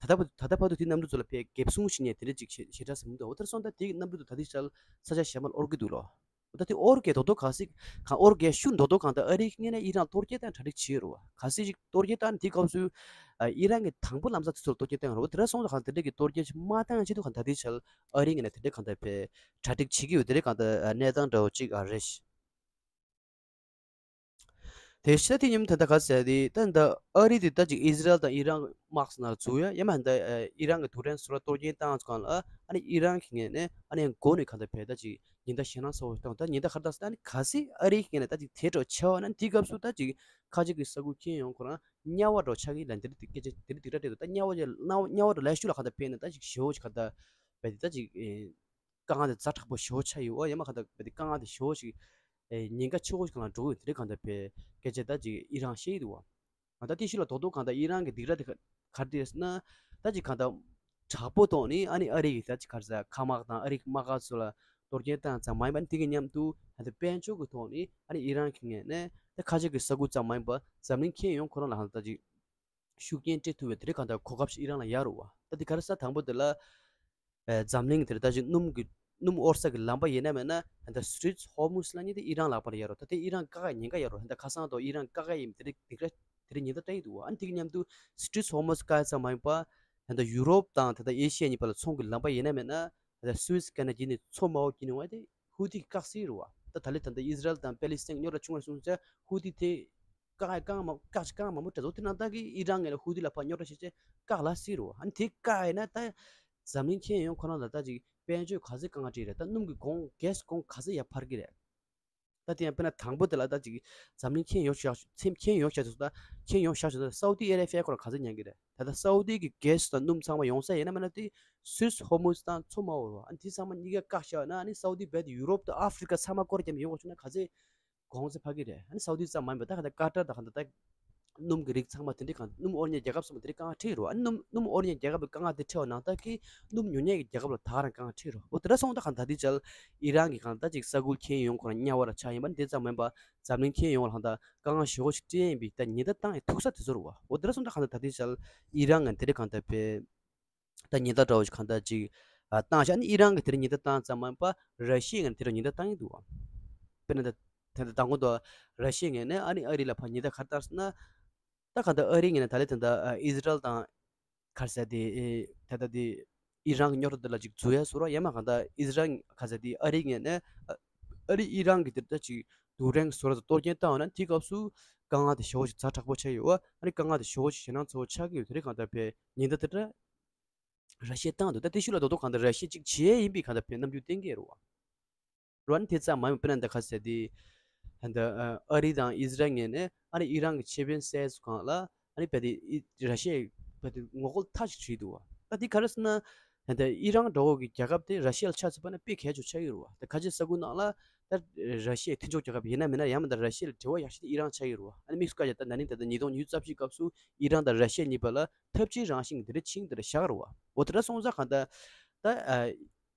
ད་ལྟ་བར་ད་ལྟ་བར་དུ་དེ་གནམ་གྲུ་ཚོ་ལ་ཕར་འགེབས་སྲུང་བྱེད་ནས་དེ་འདྲ་ཅིག་ཞེ་ཞེ་དྲག་ཟིན་མི་འདུག་འོ་དེར་སོང་ད་དེ་གི་གནམ་གྲུ་ཚོ་ད་ལྟའི་ཆར་ས་ཆ་གཞན་མ་ལ་དབོར་གི་འདུག་ལོ། ད་དེ་ཨོར་གེ་རྡོག་རྡོག་གང་སྲིད་གང་ཨོར་གེ་ཤུ་རྡོག་རྡོག་གང་ལྟར་ཨ་རིའི་སྔོན་ནས་ཨི་རན་གཏོར་སྐྱོན་བཏང་གྲ་སྒྲིག་བྱས་རུ་བ། གང་སྲིད་ཅིག་གཏོར་སྐྱོན་བཏང་དེ་སྐབས་སུ་ཨི་རན་གྱི་དང་པོ་ལམ་སང་དེ་ཚོར་གཏོར་སྐྱོན་བཏང་རུ་བ། དེ་འདྲ་སོང་ཙང་གང་དེ་འདྲ་གི་གཏོར་སྐྱོན་ཞིག་མ་བཏང་ཆེད་དུ་གང་ད་དེ་ཆལ་ཨ་རིའི་ངོས་ནས་དེ་འདྲ་གང་ལྟར་བས་གྲ་སྒྲིག་བྱེད་ཀྱི་ཡོད། དེ་འདྲ་གང་ལྟར་གནས་སྟངས་འདྲ་བོ་ཅིག་ཨ་རེད། དེ་ཤ་དེ་ཉིན་ད་ལྟ་ག་ཟེར་དེ་ད་ད་ཨ་རི་དེ་ད་ཅིག་ཨི་ཟི་རལ་དང་ཨི་རན་དམག་ས་ནང་འཛུལ་ཡ་ཡ་མ་ད་ཨི་རན་གྱི་དུ་རན་སུ་ར་གཏོར་སྐྱོན་བཏང་ཚོ་གང་ལ་ཨ་ནི་ཨི་རན་གྱི་ངོས་ནས་ཨ་ནི་མགོ་ནས་གང་ལྟར་བས་ད་ཅིག་ཉེན་བརྡ་ཞེད་སྣང་ཚ་བོ་བཏང་། ད་ཉེན་བརྡ་ག་རེ་བཏང་ཟེར་ན་ཨ་ནི་གལ་སྲིད་ཨ་རིའི་སྐད་ནས་ད་ཅིག་དེ་འདྲ་བྱས་པ་ན་དེའི་སྐབས་སུ་ད་ཅིག་ཁ་ཅིག་གི་ས་ཁུལ་ཁྱོན་ཡོངས་ཁོ་རང་དམྱལ་བ་འདྲ་ཆགས་ཀྱི་ལ་འདིར་དེ་སྐད་ཆ་དེ་རིགས་དེ་འདྲ་སྤྲད་འདུག་ད་དམྱལ་བ་ཅིག་དམྱལ་བ་འདྲ་ལས་ཤུགས་ལ་ག་ད་ཕན་ན་ད་ཅིག་ཞེ་བོ་ཅིག་ག་ད་བས་དེ་ད་ཅིག་དཀའ་ངལ་དེ་ཛ་དྲག་པོ་ཞེ་བོ་ཆགས་ཡོད། ཨོ་ཡ་མ་ག་ད་བས་དེ་དཀའ་ངལ་དེ་ཞེ་བོ་ཅིག་ཉེན་ཁ་ཆེ་བོ་ཞིག་ལ་འགྲོ་གི་ཡོད། དེ་འདྲ་ག་ད་བས་སྐད་ཆ་ད་ཅིག་ཨི་རན་བཤད་ཀྱི་འདུག་བ། ད་ལྟའི་ཤུལ་ལ་རྡོག་རྡོག་གང་ལྟར་ཨི་རན་གྱི་སྡིགས་ར་དེ་ག་ག་རེ་རེད་ཟེར་ན། ད་ཅིག་གང་ལྟར་དྲག་པོ་ཐོག་ནས་ཨ་ནི་ཨ་རི་ཡི་ད་ཅིག་ག་རེ་ཟེར་མཁའ་དམག་དང་ཨ་རི་གི་དམག་སྒར་ཚོ་ལ་གཏོར་སྐྱོན་བཏང་ཙམ་མ་ཡིན་པར་དེ་གི་མཉམ་དུ་ད་ལྟ་དཔལ་འབྱོར་གྱི་ཐོག་ནས་ཨ་ནི་ཨི་རན་གྱི་ངོས་ནས་ད་ཁ་ཆེ་གི་ས་ཁུལ་ཙམ་མ་ཡིན་པར་འཛམ་གླིང་ཁྱོན་ཡོངས་ཁོ་རང་ལ་ད་ཅིག་ཤུགས་རྐྱེན་སྤྲད་ཐུབ་པའི་དེ་རིགས་གང་ལྟར་གོ་སྐབས་ཤིག་ཨི་རན་ལ་ཡོད་རེད་བ། ད་དེ་ག་རེ་ཟེར་དང་པོ་དེ་ལ། ཨེ་འཛམ་གླིང་གི་དེར་ད་ཅིག་སྣུམ་གྱི་སྣུམ་དབོར་ས་གི་ལམ་པ་ཡིན་ན་མིན་ན་ད་ལྟ་Strait of Hormuz ལབ་མཁན་དེ་ཨི་རན་ལག་པར་ཡོད་རེད། ད་ལྟ་ཨི་རན་བཀག་ཡ་ཉེན་ཁ་ཡོད་རེད། ད་ལྟ་ཁ་སང་དུ་ཨི་རན་བཀག་ཡ་ཡིན་དེ་རིགས་དེ་ག་དེ་རིགས་ཉེན་བརྡ་སྤྲད་ཀྱི་འདུག་བ། ཨ་ནི་དེ་གི་མཉམ་དུ་Strait of Hormuz བཀག་ཡ་ཙམ་མ་ཡིན་པ་ད་ལྟ་ཡུ་རོབ་དང་ད་ལྟ་ཨེ་ཤི་ཡ་གཉིས་བར་ལ་ཚོང་གི་ལམ་པ་ཡིན་ན་མིན་ན་ད་ལྟ་Suez Canal བརྒྱུད་ནས་མཚོ་དམར་པོ་བརྒྱུད་ནས་འོང་ཡ་དེ་ཧུ་ཐི་བཀག་སྲིད་རེད་བ། ད་ད་ལྟ་ད་ལྟ་ཨི་ཟི་རལ་དང་པེ་ལི་སི་ཐན་རྙོག་དྲ་བྱུང་བ་སོང་ཙང་ཧུ་ཐི་དེ་བཀག་ཡ་བཀག་མ་བཀག་ཅིག་བཀག་མ་མོ་དྲ་ཚོ་དེ་ནང་ལྟར་གྱི་ཨི་རན་ངོས་ལ་ཧུ་ཐི་ལ་ཕར་རྙོག་དྲ་བྱེད་ཅེས་བཀག་ལ་སྲིད་རེད་བ། ཨ་ནི་དེ་བཀག་ཡིན་ན་ད་འཛམ་གླིང་ཁྱོན་ཡོངས་ཁོ་རང་ལ་ད་ཅིག་དཔལ་འབྱོར་ག་ཚོད་དཀའ་ངལ་འཕྲད་རེད། ད་སྣུམ་གྱི་གོང་གེ་སི་གོང་ག་ཚོད་ཡར་འཕར་གྱི་རེད། ད་དེ་ཡང་དཔེར་ན་དང་པོ་དེ་ལ་ད་ཅིག་འཛམ་གླིང་ཁྱོན་ཡོངས་བཞག་ཚེམ་ཁྱོན་ཡོངས་བཞག་ཚོད་ད་ཁྱོན་ཡོངས་བཞག་ཚོད་ད་སའུ་ཏི་ཨ་རེ་བྷི་ཡ་ཁོ་རང་ག་ཚོད་ཉར་གྱི་རེད། ད་ལྟ་སའུ་ཏི་གི་གེ་སི་དང་སྣུམ་ཚང་མ་ཡོང་ས་ཡིན་ན་མིན་ན་དེ་སུད་སི་ཧོར་མུ་ཛི་དང་མཚོ་དམར་པོ་རེད་བ། ཨ་ནི་དེ་ཚང་མ་གཉིས་ཀ་བཀག་བཞག་ན་ཨ་ནི་སའུ་ཏི་རྦད་དེ་ཡུ་རོབ་དང་ཨ་ཧྥི་རི་ཀ་ཚང་མ་སྐོར་རྒྱབ་ཡོང་བ་བྱུང་ན་ག་ཚོད་གོང་ཚད་འཕར་གྱི་རེད། ཨ་ནི་སའུ་ཏི་ཙམ་མ་ཡིན་པར་ད་ག་ད་ཀ་ཏར་དང་ག་ད་ད་ སྣུམ་གྱི་རིགས་ཚང་མ་དེ་འདྲའི་གང་སྣུམ་དབོར་མཁན་རྒྱལ་ཁབ་ཚང་མ་དེ་འདྲའི་དཀའ་ངལ་འཕྲད་ཡོད་རེད་བ། ཨ་ནི་སྣུམ་སྣུམ་དབོར་མཁན་རྒྱལ་ཁབ་ལ་དཀའ་ངལ་དེ་འཕྲད་པ་ནང་ལྟར་གྱི་སྣུམ་ཉོ་མཁན་གྱི་རྒྱལ་ཁབ་ལ་ད་ག་རང་དཀའ་ངལ་འཕྲད་ཡོད་རེད་བ། འོ་དེ་འདྲ་སོང་ཙང་གང་ད་ལྟའི་ཆར་ཨི་རན་གྱི་གང་ད་ཅིག་ས་ཁུལ་ཁྱོན་ཡོངས་ཁོ་རང་དམྱལ་བ་ར་ཆགས་ཡིན་པ་ནི་དེ་ཙམ་མིན་པ་འཛམ་གླིང་ཁྱོན་ཡོངས་ལ་གང་ད་དཀའ་ངལ་ཞེ་པོ་ཞིག་སྤྲད་ཡིན་པའི་ད་ཉེན་བརྡ་བཏང་ཡི་ཐུག་ས་དེ་ཚོ་རེད་བ། འོ་དེ་འདྲ་སོང་ཙང་གང་ད་ད་ལྟའི་ཆར་ཨི་རན་ང་དེ་འདྲའི་གང་ད་པའི་ད་ཉེན་བརྡ་འདྲ་བོ་ཞིག་གང་ད་ཅིག་ཨ་བཏང་བཞག་ཨ་ནི་ཨི་རན་གྱི་དེར་ཉེན་བརྡ་བཏང་ཙམ་མ་ཡིན་པ་ར་ཤི་ཡ་ངས་དེར་ཉེན་བརྡ་བཏང་གི་འདུག་བ། དཔེར་ན་ད་ད་ད་མདང་དགོང་དུ་ར་ཤི་ཡ་ངས་ནས་ཨ་ནི་ཨ་རི་ལ་ཕར་ཉེན་བརྡ་ག་རེ་བཏང་སོང་ན། ད་གང་ལྟར་ཨ་རི་ངས་ནས་ད་ལས་ད་ལྟ་ཨི་ཟི་རལ་དང་ག་རེ་ཟེར་དེ་ད་ལྟ་དེ་ཨི་རན་གྱི་རྙོག་དྲ་དེ་ལ་ཅིག་འཛུལ་ཡ་བཟོ་ར་ཡང་མ་གང་ལྟར་ཨི་ཟི་རལ་ག་རེ་ཟེར་དེ་ཨ་རི་ངས་ནས་ཨ་རི་ཨི་རན་གྱི་དེར་ད་ཅིག་རྡུལ་ཕྲན་གྱི་བཟོ་ར་དང་གཏོར་སྐྱོན་བཏང་བ་ན་དེའི་སྐབས་སུ་དཀའ་ངལ་དེ་ཞེ་པོ་ཅིག་ཛ་དྲག་པོ་ཆགས་ཡོད་བ། ཨ་ནི་དཀའ་ངལ་དེ་ཞེ་པོ་ཅིག་ཞེད་སྣང་ཚ་པོ་ཆགས་ཀྱི་ཡོད། དེ་རིང་གང་ལྟར་པའི་ཉེན་བརྡ་དེ་འདྲ། ར་ཤི་ཡས་བཏང་འདུག་ད་དེ་ཤུལ་ལ་རྡོག་རྡོག་གང་ལྟར་ར་ཤི་ཡས་གཅིག་བྱས་ཡིན་པའི་གང་ལྟར་བའི་རྣམ་འགྱུར་བསྟན་གྱི་རེད་བ། རོ་ཨ་ནི་དེ་ཙམ་མ་ཡིན་པ་དཔེར་ན་འདི་ག་ཟེར་དེ། ད་ལྟ་ཨ་རི་དང་ཨི་ཟི་རལ་ངོས་ནས་ཨ་ནི་ཨི་རན་གྱི་ཆེད་དཔོན་གསལ་སུ་གང་ལ་ཨ་ནི་བལ་དེ་ར་ཤི་ཡས་བལ་དེ་ངོ་རྒོལ་མཐའ་ཞིག་བྱས་འདུག་བ། ད་འདི་ག་རེ་ཟེར་ན། ད་ལྟ་ཨི་རན་འདྲ་བོ་གི་རྒྱལ་ཁབ་དེ་ར་ཤི་ཡ་ལ་ཆ་མཚོན་པ་ན་དཔེ་གལ་ཆེ་ཆགས་ཀྱི་རེད་བ། ད་ཁ་ཆེ་ས་ཁུལ་ནང་ལ་ད་ར་ཤི་ཡའི་མཐུན་ཕྱོགས་རྒྱལ་ཁབ་ཡིན་ན་མིན་ན་ཡང་མིན་ད་ར་ཤི་ཡ་ལ་འབྲེལ་བ་ཡག་ཤོས་དེ་ཨི་རན་ཆགས་ཀྱི་རེད་བ། ཨ་ནི་དམིགས་སུ་བཀར་ཡ་ད་ན་ནིང་ད་ལྟ་ཉིས་སྟོང་ཉི་ཤུ་རྩ་བཞི་སྐབས་སུ་ཨི་རན་དང་ར་ཤི་ཡ་གཉིས་བར་ལ་འཐབ་ཇུས་རང་བཞིན་གྱི་དེ་འདྲ་ཆིངས་དེ་འདྲ་བཞག་རེད་བ། འོ་དེ་འདྲ་སོང་ཙང་གང་ལྟར་ད་ཨ་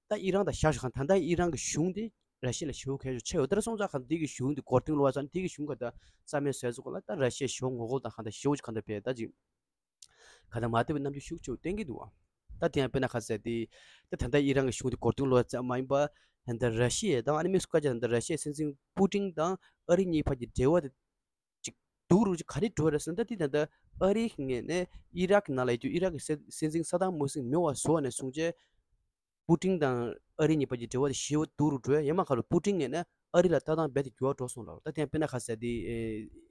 ད་ཨི་རན་དང་བཞག་ཞོག་གང་ད་ལྟ་ཨི་རན་གྱི་གཞུང་དེ་ར་ཤི་ཡ་ལ་ཞེ་པོ་གལ་ཆེ་ཆེ་ཡོད། དེ་འདྲ་སོང་ཙང་གང་དེ་གི་གཞུང་དེ་མགོ་རྟིང་སློག་ཙང་དེ་གི་གཞུང་ག་ད་རྩ་མེད་བཟོས་ཚུགས་ག་ལ་ད་ར་ཤི་ཡ་ཞེ་པོ་ངོ་རྒོལ་དང་གང་ད་ཞེ་པོ་ཅིག་གང་ད་བས་ད་ཅིག་གང་ད་མ་བདེ་བའི་རྣམ་འགྱུར་ཤུགས་ཆེ་བསྟན་གྱི་འདུག་བ། ད་དེ་ཡང་དཔེར་ན་ག་ཟེར་དེ་ད་ད་ལྟ་ཨི་རན་གྱི་གཞུང་དེ་མགོ་རྟིང་སློག་ཙམ་མ་ཡིན་པ་ད་ལྟ་ར་ཤི་ཡ་དང་ཨ་ནི་དམིགས་སུ་བཀར་ཅིག་ད་ལྟ་ར་ཤི་ཡའི་སྲིད་འཛིན་པུ་ཏིན་དང་ཨ་རི་གཉིས་བར་གྱི་འབྲེལ་བ་དེ་ཅིག་སྡུག་རུ་ཅིག་ག་རེ་འགྲོ་རེད་ཟེར་ན། ད་དེ་ད་ལྟ་ཨ་རིའི་ངོས་ནས་ཨི་རག་གི་ནང་ལ་ཡོད་རྒྱུ་ཨི་རག་གི་སྲིད་སྲིད་འཛིན་ས་དཱམ་ཧུ་སིན་མེད་པ་བཟོ་བ་ནས་བཟུང་བྱས། པུ་ཏིན་དང་ཨ་རི་གཉིས་བར་གྱི་འབྲེལ་བ་དེ་ཞེ་པོ་སྡུག་རུ་འགྲོ་ཡ། ཡང་མ་ག་རུ་པུ་ཏིན་ངོས་ནས་ཨ་རི་ལ་ལྟ་སྟངས་རྦད་དེ་འགྱུར་བ་འགྲོ་སོང་ལབ། ད་དེ་ཡང་དཔེར་ན་ག་ཟེར་དེ་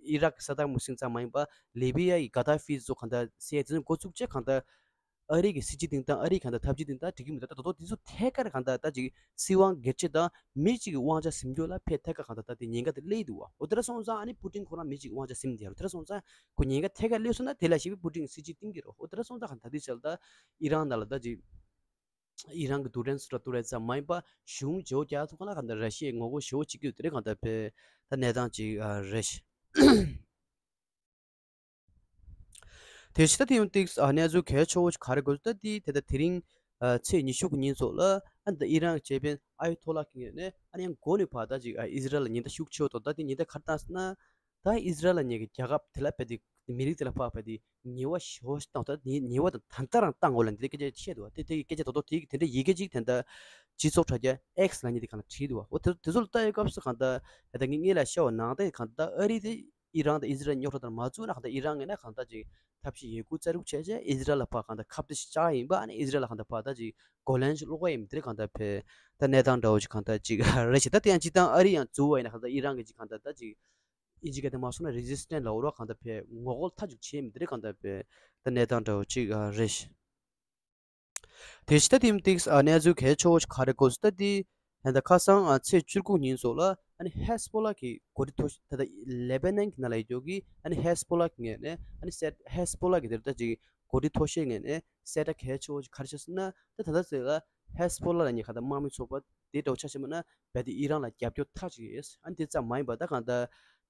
ཨི་རག་གི་ས་དཱམ་ཧུ་སིན་ཙམ་མ་ཡིན་པ་ལི་བི་ཡ་ཡི་ག་དཱ་ཧྥི་ཚོ་གང་ལྟར་སེ་དེ་ཚོ་འགོ་བཙུགས་བྱས་གང་ལྟར་ཨ་རི་གི་སྲིད་ཇུས་སྟེང་དང་ཨ་རིའི་གང་ལྟར་ཐབས་ཇུས་སྟེང་དང་འགྲིག་གི་མི་འདུག་ད་ད་དུང་དེ་ཚོ་ཐད་ཀར་གང་ལྟར་ད་ཅིག་སྲིད་དབང་སྒེར་གཅོད་དང་མི་གཅིག་གི་དབང་ཆ་ཟིན་རྒྱུ་ལ་ཕར་ཐད་ཀར་གང་ལྟར་ད་དེ་ཉེན་ཁ་དེ་སླེབས་འདུག་བ། འོ་དེ་འདྲ་སོང་ཙང་ཨ་ནི་པུ་ཏིན་ཁོ་རང་མི་གཅིག་གི་དབང་ཆ་ཟིན་བསྡད་ཡོད་རེད། དེ་འདྲ་སོང་ཙང་ཁོ་ཉེན་ཁ་ཐད་ཀར་སླེབས་སོང་ན་དེ་ལ་ཞེ་པོ་པུ་ཏིན་གྱི་སྲིད་ཇུས་བསྟུན་གྱི་རེད། འོ་དེ་འདྲ་སོང་ཙང་གང་ལྟར་དེ་ཚོ་ད་ཨི་རན་ནང་ལ་ད་ཅིག་ཨི་རན་གྱི་རྡུལ་ཕྲན་སུ་ར་ཏུ་རེད་ཙམ་མ་ཡིན་པ་གཞུང་བརྗེ་པོ་རྒྱག་ཐུབ་ག་ལ་གང་ལྟར་ར་ཤི་ཡའི་ངོ་རྒོལ་ཞེ་པོ་བྱེད་ཀྱི་ཡོད། དེ་རེད་གང་ལྟར་བས་ད་གནས་སྟངས་ཅིག་ཨ་རེད། དེ་ཕྱི་ད་དེ་ཡང་ཏིག་ཨ་གནས་ཚུལ་གལ་ཆེ་བོ་ཞིག་ག་རེ་དགོས་ད་དེ་དེ་ད་དེ་རིང་ཨ་ཚེས་ཉི་ཤུ་གི་ཉིན་ཚོ་ལ་ཨ་ད་ཨི་རན་གྱི་ཆེད་དཔོན་ཨ་ཡོ་ཐོ་ལ་གི་ངོས་ནས་ཨ་ནི་ཡང་འགོ་ནས་ཕར་ད་ཅིག་ཨ་ཨི་ཟི་རལ་ལ་ཉེན་བརྡ་ཤུགས་ཆེ་བོ་དང་ད་དེ་ཉེན་བརྡ་ག་རེ་བཏང་ཟེར་ན། ད་ཨི་ཟི་རལ་ལ་ཉེ་གི་རྒྱལ་ཁབ་དེ་ལ་བས་དེ་མི་རིགས་དེ་ལ་ཕར་བས་དེ་ཉེས་པ་ཞེ་པོ་ཞིག་བཏང་། ད་ཉེས་ཉེས་པ་དང་ད་ལྟ་རང་བཏང་དགོས་ལ་འདི་སྐད་ཆ་བཤད་འདུག་བ། དེ་དེ་སྐད་ཆ་རྡོག་རྡོག་དེ་དེ་འདྲ་ཡི་གེ་ཅིག་དེ་འདྲ་སྤྱི་ཚོགས་དྲ་རྒྱ་ཨེག་སི་ལབ་མཁན་དེ་གང་ལ་བྲིས་འདུག་བ། འོ་དེ་དེ་ཚོ་ལ་ལྟ་ཡོད་སྐབས་སུ་གང་ལྟར་ད་ངས་སྔོན་ལ་བཤད་པ་ནང་ལྟར་གང་ལྟར་ཨ་རི་དེ་ཨི་རན་དང་ཨི་ཟི་རལ་རྙོག་དྲ་དེ་མ་བཙུགས་ན་གང་ལྟར་ཨི་རན་ངོས་ནས་གང་ལྟར་ཅིག་ཐབས་ཤེས་ཡོད་རྒུ་རྩལ་སྤྲུགས་བྱས་བྱས་ཨི་ཟི་རལ་ལ་ཕར་གང་ལྟར་ཁ་གཏད་ཅིག་བཅག་ཡིན་པ། ཨ་ནི་ཨི་ཟི་རལ་ལ་གང་ལྟར་ཕར་ད་ཅིག་གོ་ལན་ཞིག་སློག་གི་ཡིན། དེ་རིང་གང་ལྟར་བས་ད་གནས་སྟངས་འདྲ་བོ་ཅིག་གང་ལྟར་ཅིག་རེད་ཤག་ད་དེ་ཡང་སྤྱིར་བཏང་ཨ་རི་ཡང་བཙུགས་པ་ཡིན་ན་གང་ལྟར་ཨི་རན་གྱི་ཅིག་གང་ལྟར་ད་ཅིག་ཨིན་ཇི་སྐད་དུ་མ་སོང་ན་རེ་ཛི་སི་ཊེན་ཊི་ལབ་རོགས་གང་ལྟར་བས་ངོ་རྒོལ་མཐའ་མཇུག་བྱས་མི་དེ་རིང་གང་ལྟར་བས་ད་གནས་སྟངས་འདྲ་བོ་ཅིག་རེད་ཤག་དེ་ཕྱི་ད་དེ་ཡང་ཏིག་ཨ་གནས་ཚུལ་གལ་ཆེ་བོ་ཞིག་ག་རེ་དགོས་སུ་ད་དེ་ད་ལྟ་ཁ་སང་ཨ་ཚེས་བཅུ་དགུ་ཉིན་སོགས་ལ་ཨ་ནི་ཧེ་སི་བྷོ་ལ་གི་འགོ་ཁྲིད་མཐོ་ཤོས་ད་ལྟ་ལེ་བྷ་ནན་གྱི་ནང་ལ་ཡོད་རྒྱུ་གི་ཨ་ནི་ཧེ་སི་བྷོ་ལ་གི་ངོས་ནས་ཨ་ནི་སེ་ཧེ་སི་བྷོ་ལ་གི་དེར་ད་ཅིག་འགོ་ཁྲིད་མཐོ་ཤོས་ངོས་ནས་གསལ་བསྒྲགས་གལ་ཆེ་བོ་ཞིག་ག་རེ་བྱས་ཟེར་ན། ད་ད་ལྟ་ཟེར་ལ་ཧེ་སི་བྷོ་ལ་ལ་ཉེ་གང་ལྟར་དམག་མི་ཚོགས་པ་དེ་འདྲ་བོ་ཆ་བཞག་པ་ན་བས་དེ་ཨི་རན་ལ་རྒྱབ་སྐྱོར་མཐའ་གཅིག་ཡོད། ཨ་ནི་དེ་ཙམ་མ་ཡིན་པ་ད་གང་ལྟར་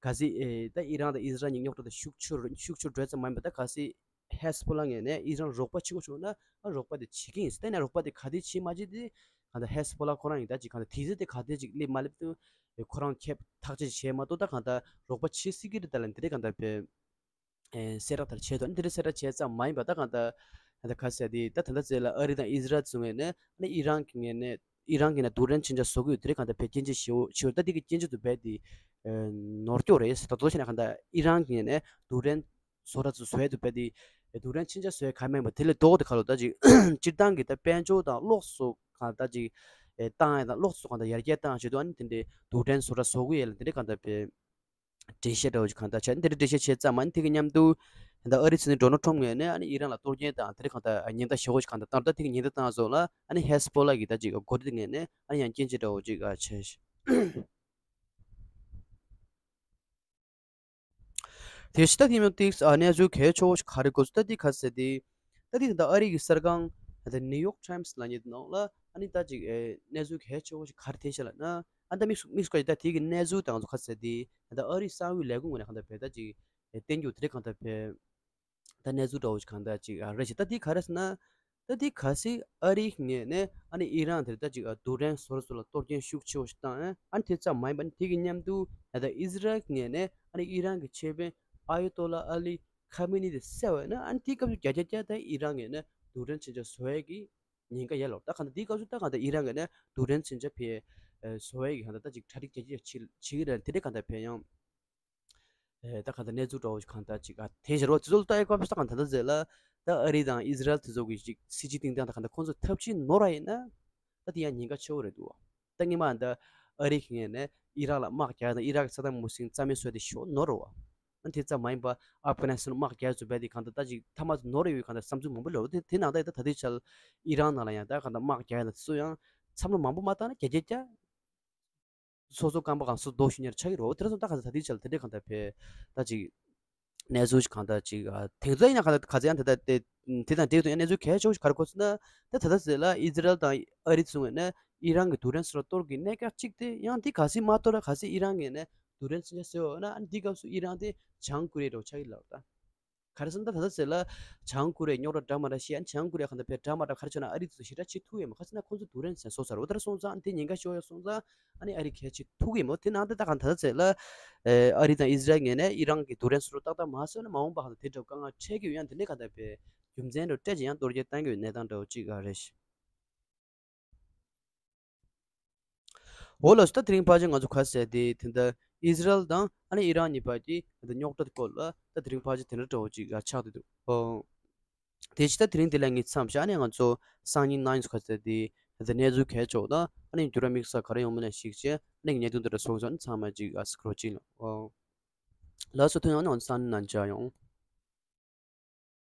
གལ་སྲིད་ཨེ་ད་ཨི་རན་དང་ཨི་ཟི་རལ་གཉིས་རྙོག་དྲ་དེ་ཤུགས་ཆེ་རུ་ཤུགས་ཆེ་རུ་འགྲོ་ཙམ་མ་ཡིན་པ་ད་གལ་སྲིད་ཧེ་སི་བྷོ་ལ་ངོས་ནས་ཨི་རན་རོགས་པ་བྱེད་དགོས་བྱུང་ན་ཨ་རོགས་པ་དེ་བྱེད་ཀྱི་ཡིན། ད་ནས་རོགས་པ་དེ་ག་དེ་བྱེད་མ་བྱེད་དེ་གང་ལྟར་ཧེ་སི་བྷོ་ལ་ཁོ་རང་ཡིན། ད་ཅིག་གང་ལྟར་དེ་ཚོ་དེ་ག་དེ་ཅིག་སླེབས་མ་སླེབས་དེ་ཁོ་རང་ཁྱབ་ཐག་གཅོད་བྱས་མ་གཏོགས་ད་གང་ལྟར་རོགས་པ་བྱེད་སྲིད་ཀྱི་རེད། ད་ལ་འདི་རེད་གང་ལྟར་བས། ཨེ་གསལ་བསྒྲགས་དེ་བྱས་འདུག་ཨ་ནི་དེ་འདྲའི་གསལ་བསྒྲགས་བྱས་ཙམ་མ་ཡིན་པ་ད་གང་ལྟར་ད་ལྟ་ག་ཟེར་དེ་ད་ད་ལྟ་ཚེ་ལ་ཨ་རི་དང་ཨི་ཟི་རལ་ཚོའི་ངོས་ནས་ཨ་ནི་ཨི་རན་གྱི་ངོས་ནས་ཨི་རན་གྱི་ནས་རྡུལ་ཕྲན་མཚོན་ཆ་བཟོ་གི་ཡོད། དེ་རིང་གང་ལྟར་བས་སྐྱོན་བརྗོད་ཞེ་པོ་ཞེ་པོ་ད་དེ་གི་སྐྱོན་བརྗོད་དུ་བས་དེ་ནོར་སྐྱོ་རེད། ད་དོ་ཤེ་ན་གང་ལྟར་ཨི་རན་གྱི་ངོས་ནས་རྡུལ་ཕྲན་བཟོ་ར་ཚོ་བཟོས་དུ་བས་དེ་རྡུལ་ཕྲན་མཚོན་ཆ་བཟོས་ག་མེད་པ་དེ་ལས་ལྡོག་དེ་ག་ལོ་ད་ཅིག་སྤྱིར་བཏང་གི་ད་དཔལ་འབྱོར་དང་གློག་སོགས་གང་ལྟར་ཅིག་བཏང་ཡ་དང་གློག་སོགས་གང་ལྟར་ཡར་རྒྱས་བཏང་བྱེད་དུ་ཨ་ནི་དེ་འདྲའི་རྡུལ་ཕྲན་བཟོ་ར་བཟོ་གི་ཡོད་ལ་དེ་འདྲའི་གང་ལྟར་བས། འགྲེལ་བཤད་འདྲ་བོ་ཞིག་གང་ལྟར་བྱས་ནས་དེ་འདྲ་འགྲེལ་བཤད་བྱས་ཙམ་མ་ནི་དེ་གི་མཉམ་དུ་ད་ཨ་རི་སྲིད་འཛིན་ཌོ་ནལ་ཊམ་ངོས་ནས་ཨ་ནི་ཨི་རན་ལ་གཏོར་སྐྱོན་དང་དེ་འདྲ་གང་ལྟར་ཉེན་བརྡ་ཞེ་པོ་ཞིག་གང་ལྟར་བཏང་། ད་དེ་གི་ཉེན་བརྡ་བཏང་སོང་ལ་ཨ་ནི་ཧེ་སི་བྷོ་ལ་གི་ད་ཅིག་འགོ་ཁྲིད་ངོས་ནས་ཨ་ནི་ཡང་སྐྱོན་བརྗོད་འདྲ་བོ་ཅིག་བྱས། དེ་ཕྱི་ད་དེ་མིན་ཏིག་ཨ་གནས་ཚུལ་གལ་ཆེ་བོ་ཞིག་ག་རེ་དགོས་སུ་ད་དེ་ག་ཟེར་དེ། ད་དེ་ད་ཨ་རི་གི་གསར་ཁང་ད་ནིའུ་ཡོག་ཊའིམ་སི་ལབ་མཁན་དེ་ནང་ལ་ཨ་ནི་ད་ཅིག་ཨེ་གནས་ཚུལ་གལ་ཆེ་བོ་ཞིག་ག་རེ་ཐེབས་ཤག་ལབ་ན། ཨ་ད་དམིགས་སུ་དམིགས་སུ་བཀར་ད་དེ་གི་གནས་ཚུལ་དང་ཚོ་ག་ཟེར་དེ་ད་ཨ་རི་གསང་བའི་ལས་ཁུངས་ངོས་ནས་གང་ལྟར་བས་ད་ཅིག་ བསྟན་རྒྱུ་དེ་རིགས་གང་ལྟར་བས། ད་གནས་ཚུལ་འདྲ་བོ་ཞིག་གང་ལྟར་ཅིག་ཨ་རེད་ཤག་ད་འདི་ག་རེ་ཟེར་ན། ད་འདི་གལ་སྲིད་ཨ་རིའི་ངོས་ནས་ཨ་ནི་ཨི་རན་དེར་ད་ཅིག་ཨ་རྡུལ་ཕྲན་སོ་སོ་ལ་གཏོར་སྐྱོན་ཤུགས་ཆེ་བོ་ཞིག་བཏང་ཨ་ནི་དེ་ཙམ་མ་ཡིན་པ་ནི་དེ་གི་མཉམ་དུ་ད་ལྟ་ཨི་ཟི་རལ་ངོས་ནས་ཨ་ནི་ཨི་རན་གྱི་ཆེད་དཔོན་ཨ་ཡོ་ཏོ་ལ་ཨ་ལི་ཁ་མི་ནི་དེ་བསད་པ་ཡིན་ན་ཨ་ནི་དེའི་སྐབས་སུ་བརྒྱ་ཆ་བརྒྱ་ད་ཨི་རན་ངོས་ནས་རྡུལ་ཕྲན་མཚོན་ཆ་བཟོ་ཡས་ཀྱི་ཉེན་ཁ་ཡོད་ལབ། ད་གང་ལྟར་དེའི་སྐབས་སུ་ད་གང་ལྟར་ཨི་རན་ངོས་ནས་རྡུལ་ཕྲན་མཚོན་ཆ་ཕར་བཟོ་ཡས་ཀྱི་གང་ལྟར་ད་ཅིག་གྲ་སྒྲིག་བྱེད་ཀྱི་བྱེད་ཀྱི་རེད། དེ་འདྲ་གང་ལྟར་བས་ཡང་། ཨེ་ད་གང་ལྟར་གནས་ཚུལ་འདྲ་བོ་ཞིག་གང་ལྟར་ཅིག་ཨ་དེ་བཞིན་རོ་དེ་ཚོ་ལ་ལྟ་ཡག་པ་ཞིག་ད་གང་ལྟར་ད་ཟེར་ལ། ད་ཨ་རི་དང་ཨི་ཟི་རལ་དེ་ཚོ་གི་ཅིག་སྲིད་སྤྱི་སྟེང་སྟེང་ད་གང་ལྟར་ཁོང་ཚོ་ཐབས་ཇུས་ནོར་བ་ཡིན་ན། ད་དེ་ཡང་ཉེན་ཁ་ཆེ་བོ་རེད་འདུག་ད་སྔོན་མ་ད་ཨ་རི་གི་ངོས་ནས་ཨི་རག་ལ་དམག་རྒྱག་དང་ཨི་རག་གི་ས་དམག་མུ་སིང་རྩ་མེད་བཟོས་ཏེ་ཤོག་ནོར་རོ། ཨ་དེ་ཙམ་མ་ཡིན་པ་ཨབ་གྷ་ནི་སི་ཐན་དམག་རྒྱག་ཚུལ་བས་དེ་གང་ལྟར་ད་ཅིག་ཐ་མ་ནོར་ཡོད་གང་ལྟར་བསམ་ཚུལ་མང་པོ་ལོ། དེ་དེ་ནང་ད་ད་ལྟའི་ཆར་ཨི་རན་ནང་ལ་ཡང་ད་གང་ལྟར་དམག་རྒྱག་ཡ་ལ་དེ་ཚོ་ཡང་བསམ་བློ་མང་པོ་མ་བཏང་ན་བརྒྱ་ཆ་བརྒྱ། སོ་སོ་རྐང་པ་གང་སོ་རྡོ་ཞུ་ཉར་ཆགས་ཀྱི་རེད། དེ་ར་སོང་ད་ག་ས་ད་ལྟའི་ཆར་དེ་འདྲས་གང་ལྟར་བས་ད་ཅིག་གནས་ཚུལ་ཞིག་གང་ལྟར་ཅིག་ཨ་དེང་སང་ཡིན་ན་གང་ལྟར་ག་ཚད་ཡང་དེ་ལྟར་དེ་དེ་དང་འབྲེལ་དུ་ཡང་གནས་ཚུལ་གལ་ཆེ་བོ་ཞིག་ག་རེ་གོ་སོང་ན། ད་ད་ལྟ་ཟེར་ལ་ཨི་ཛི་རལ་དང་ཨ་རི་ཚོའི་ངོས་ནས་ཨི་རན་གྱི་རྡུལ་ཕྲན་སོ་སོ་གཏོར་གྱི་གནད་འགག་གཅིག་དེ་ཡང་འདི་གལ་སྲིད་མ་གཏོར་ལ་གལ་སྲིད་ཨི་རན་ངོས་ནས་རྡུལ་ཕྲན་མཚོན་ཆ་བཟོས་ཡོད་ན་ཨ་ནི་འདི་སྐབས་སུ་ཨི་རན་དེ་བྱང་ཀོ་རི་ཡ་འདྲ་བོ་ཆགས་ཀྱི་ལབ་ད། ག་རེ་ཟེར་ན་ད་ད་ལྟ་ཟེར་ལ་བྱང་ཀོ་རི་ཡ་རྙོག་དྲ་འདྲ་མ་འདྲ་ཤེས་ཨ་ནི་བྱང་ཀོ་རི་ཡ་གང་ལྟར་བས་འདྲ་མ་འདྲ་ག་རེ་བྱུང་ན་ཨ་རི་དེ་ཚོ་ཞེ་དྲག་བྱེད་ཐུབ་ཡོད་མ་ག་ཟེར་ན་ཁོང་ཚོ་རྡུལ་ཕྲན་ཟེར་སོང་ཚར་འོ་ད་ར་སོང་ཙང་ཨ་ནི་དེ་ཉེན་ཁ་ཤོར་ཡ་སོང་ཙང་ཨ་ནི་ཨ་རི་གལ་ཆེ་ཐུབ་ཀྱི་མོ། དེ་ནང་དེ་ད་གང་ད་ད་ཟེར་ལ་ཨ་རི་དང་ཨི་ཟི་རལ་ངོས་ནས་ཨི་རན་གྱི་རྡུལ་ཕྲན་སོ་སོ་ཏག་ཏག་མ་བཟོས་ན་མ་འོངས་པ་གང་ལྟར་དེ་འདྲ་དཀའ་ངལ་འཕྲད་ཀྱི་ཡོད་ཡང་དེ་འདྲ་གང་ལྟར་བས་རྒྱུ་མཚན་འདྲ་སྤྲད་ཅིག་ཡང་གཏོར་རྒྱག་བཏང་གི་ཡོད་གནས་སྟངས་འདྲ་བོ་གཅིག་ཨ་རེད། འོ་ལགས་སོ། ད་དེ་རིང་ཕལ་ཆེར་ང་ཚོ་ག་ཟེར་དེ་དེ་འདྲ་ཨི་ཟི་རལ་དང་ཨ་ནི་ཨི་རན་གཉིས་བར་གྱི་དེ་འདྲ་རྙོག་དྲ་སྐོར་ལ་ད་དེ་རིང་ཕལ་ཆེར་དེ་འདྲ་འདྲ་བོ་ཅིག་ཆགས་བསྡད་འདུག་ཨོ། དེ་ཕྱི་ད་དེ་རིང་འདི་ལ་ངས་མཚམས་བཞག་ནས་ང་ཚོ་སང་ཉིན་གནངས་ཉིན་ག་ཟེར་དེ་དེ་འདྲ་གནས་ཚུལ་གལ་ཆེ་བ་དང་ཨ་ནི་འགྱུར་བ་དམིགས་བསལ་ག་རེ་ཡོང་མིན་ལ་གཞིགས་བྱས་ཨ་ནི་གནད་དོན་དེ་འདྲ་སོང་ཙང་ཚང་མ་ཅིག་ཨ་སི་ཁྲོ་ཅིག་ལ་ཨོ། ལགས་སོ། ཐུགས་ཡོང་ནས་ང་ཚོ་སང་ཉིན་ནང་མཇལ་ཡོང་།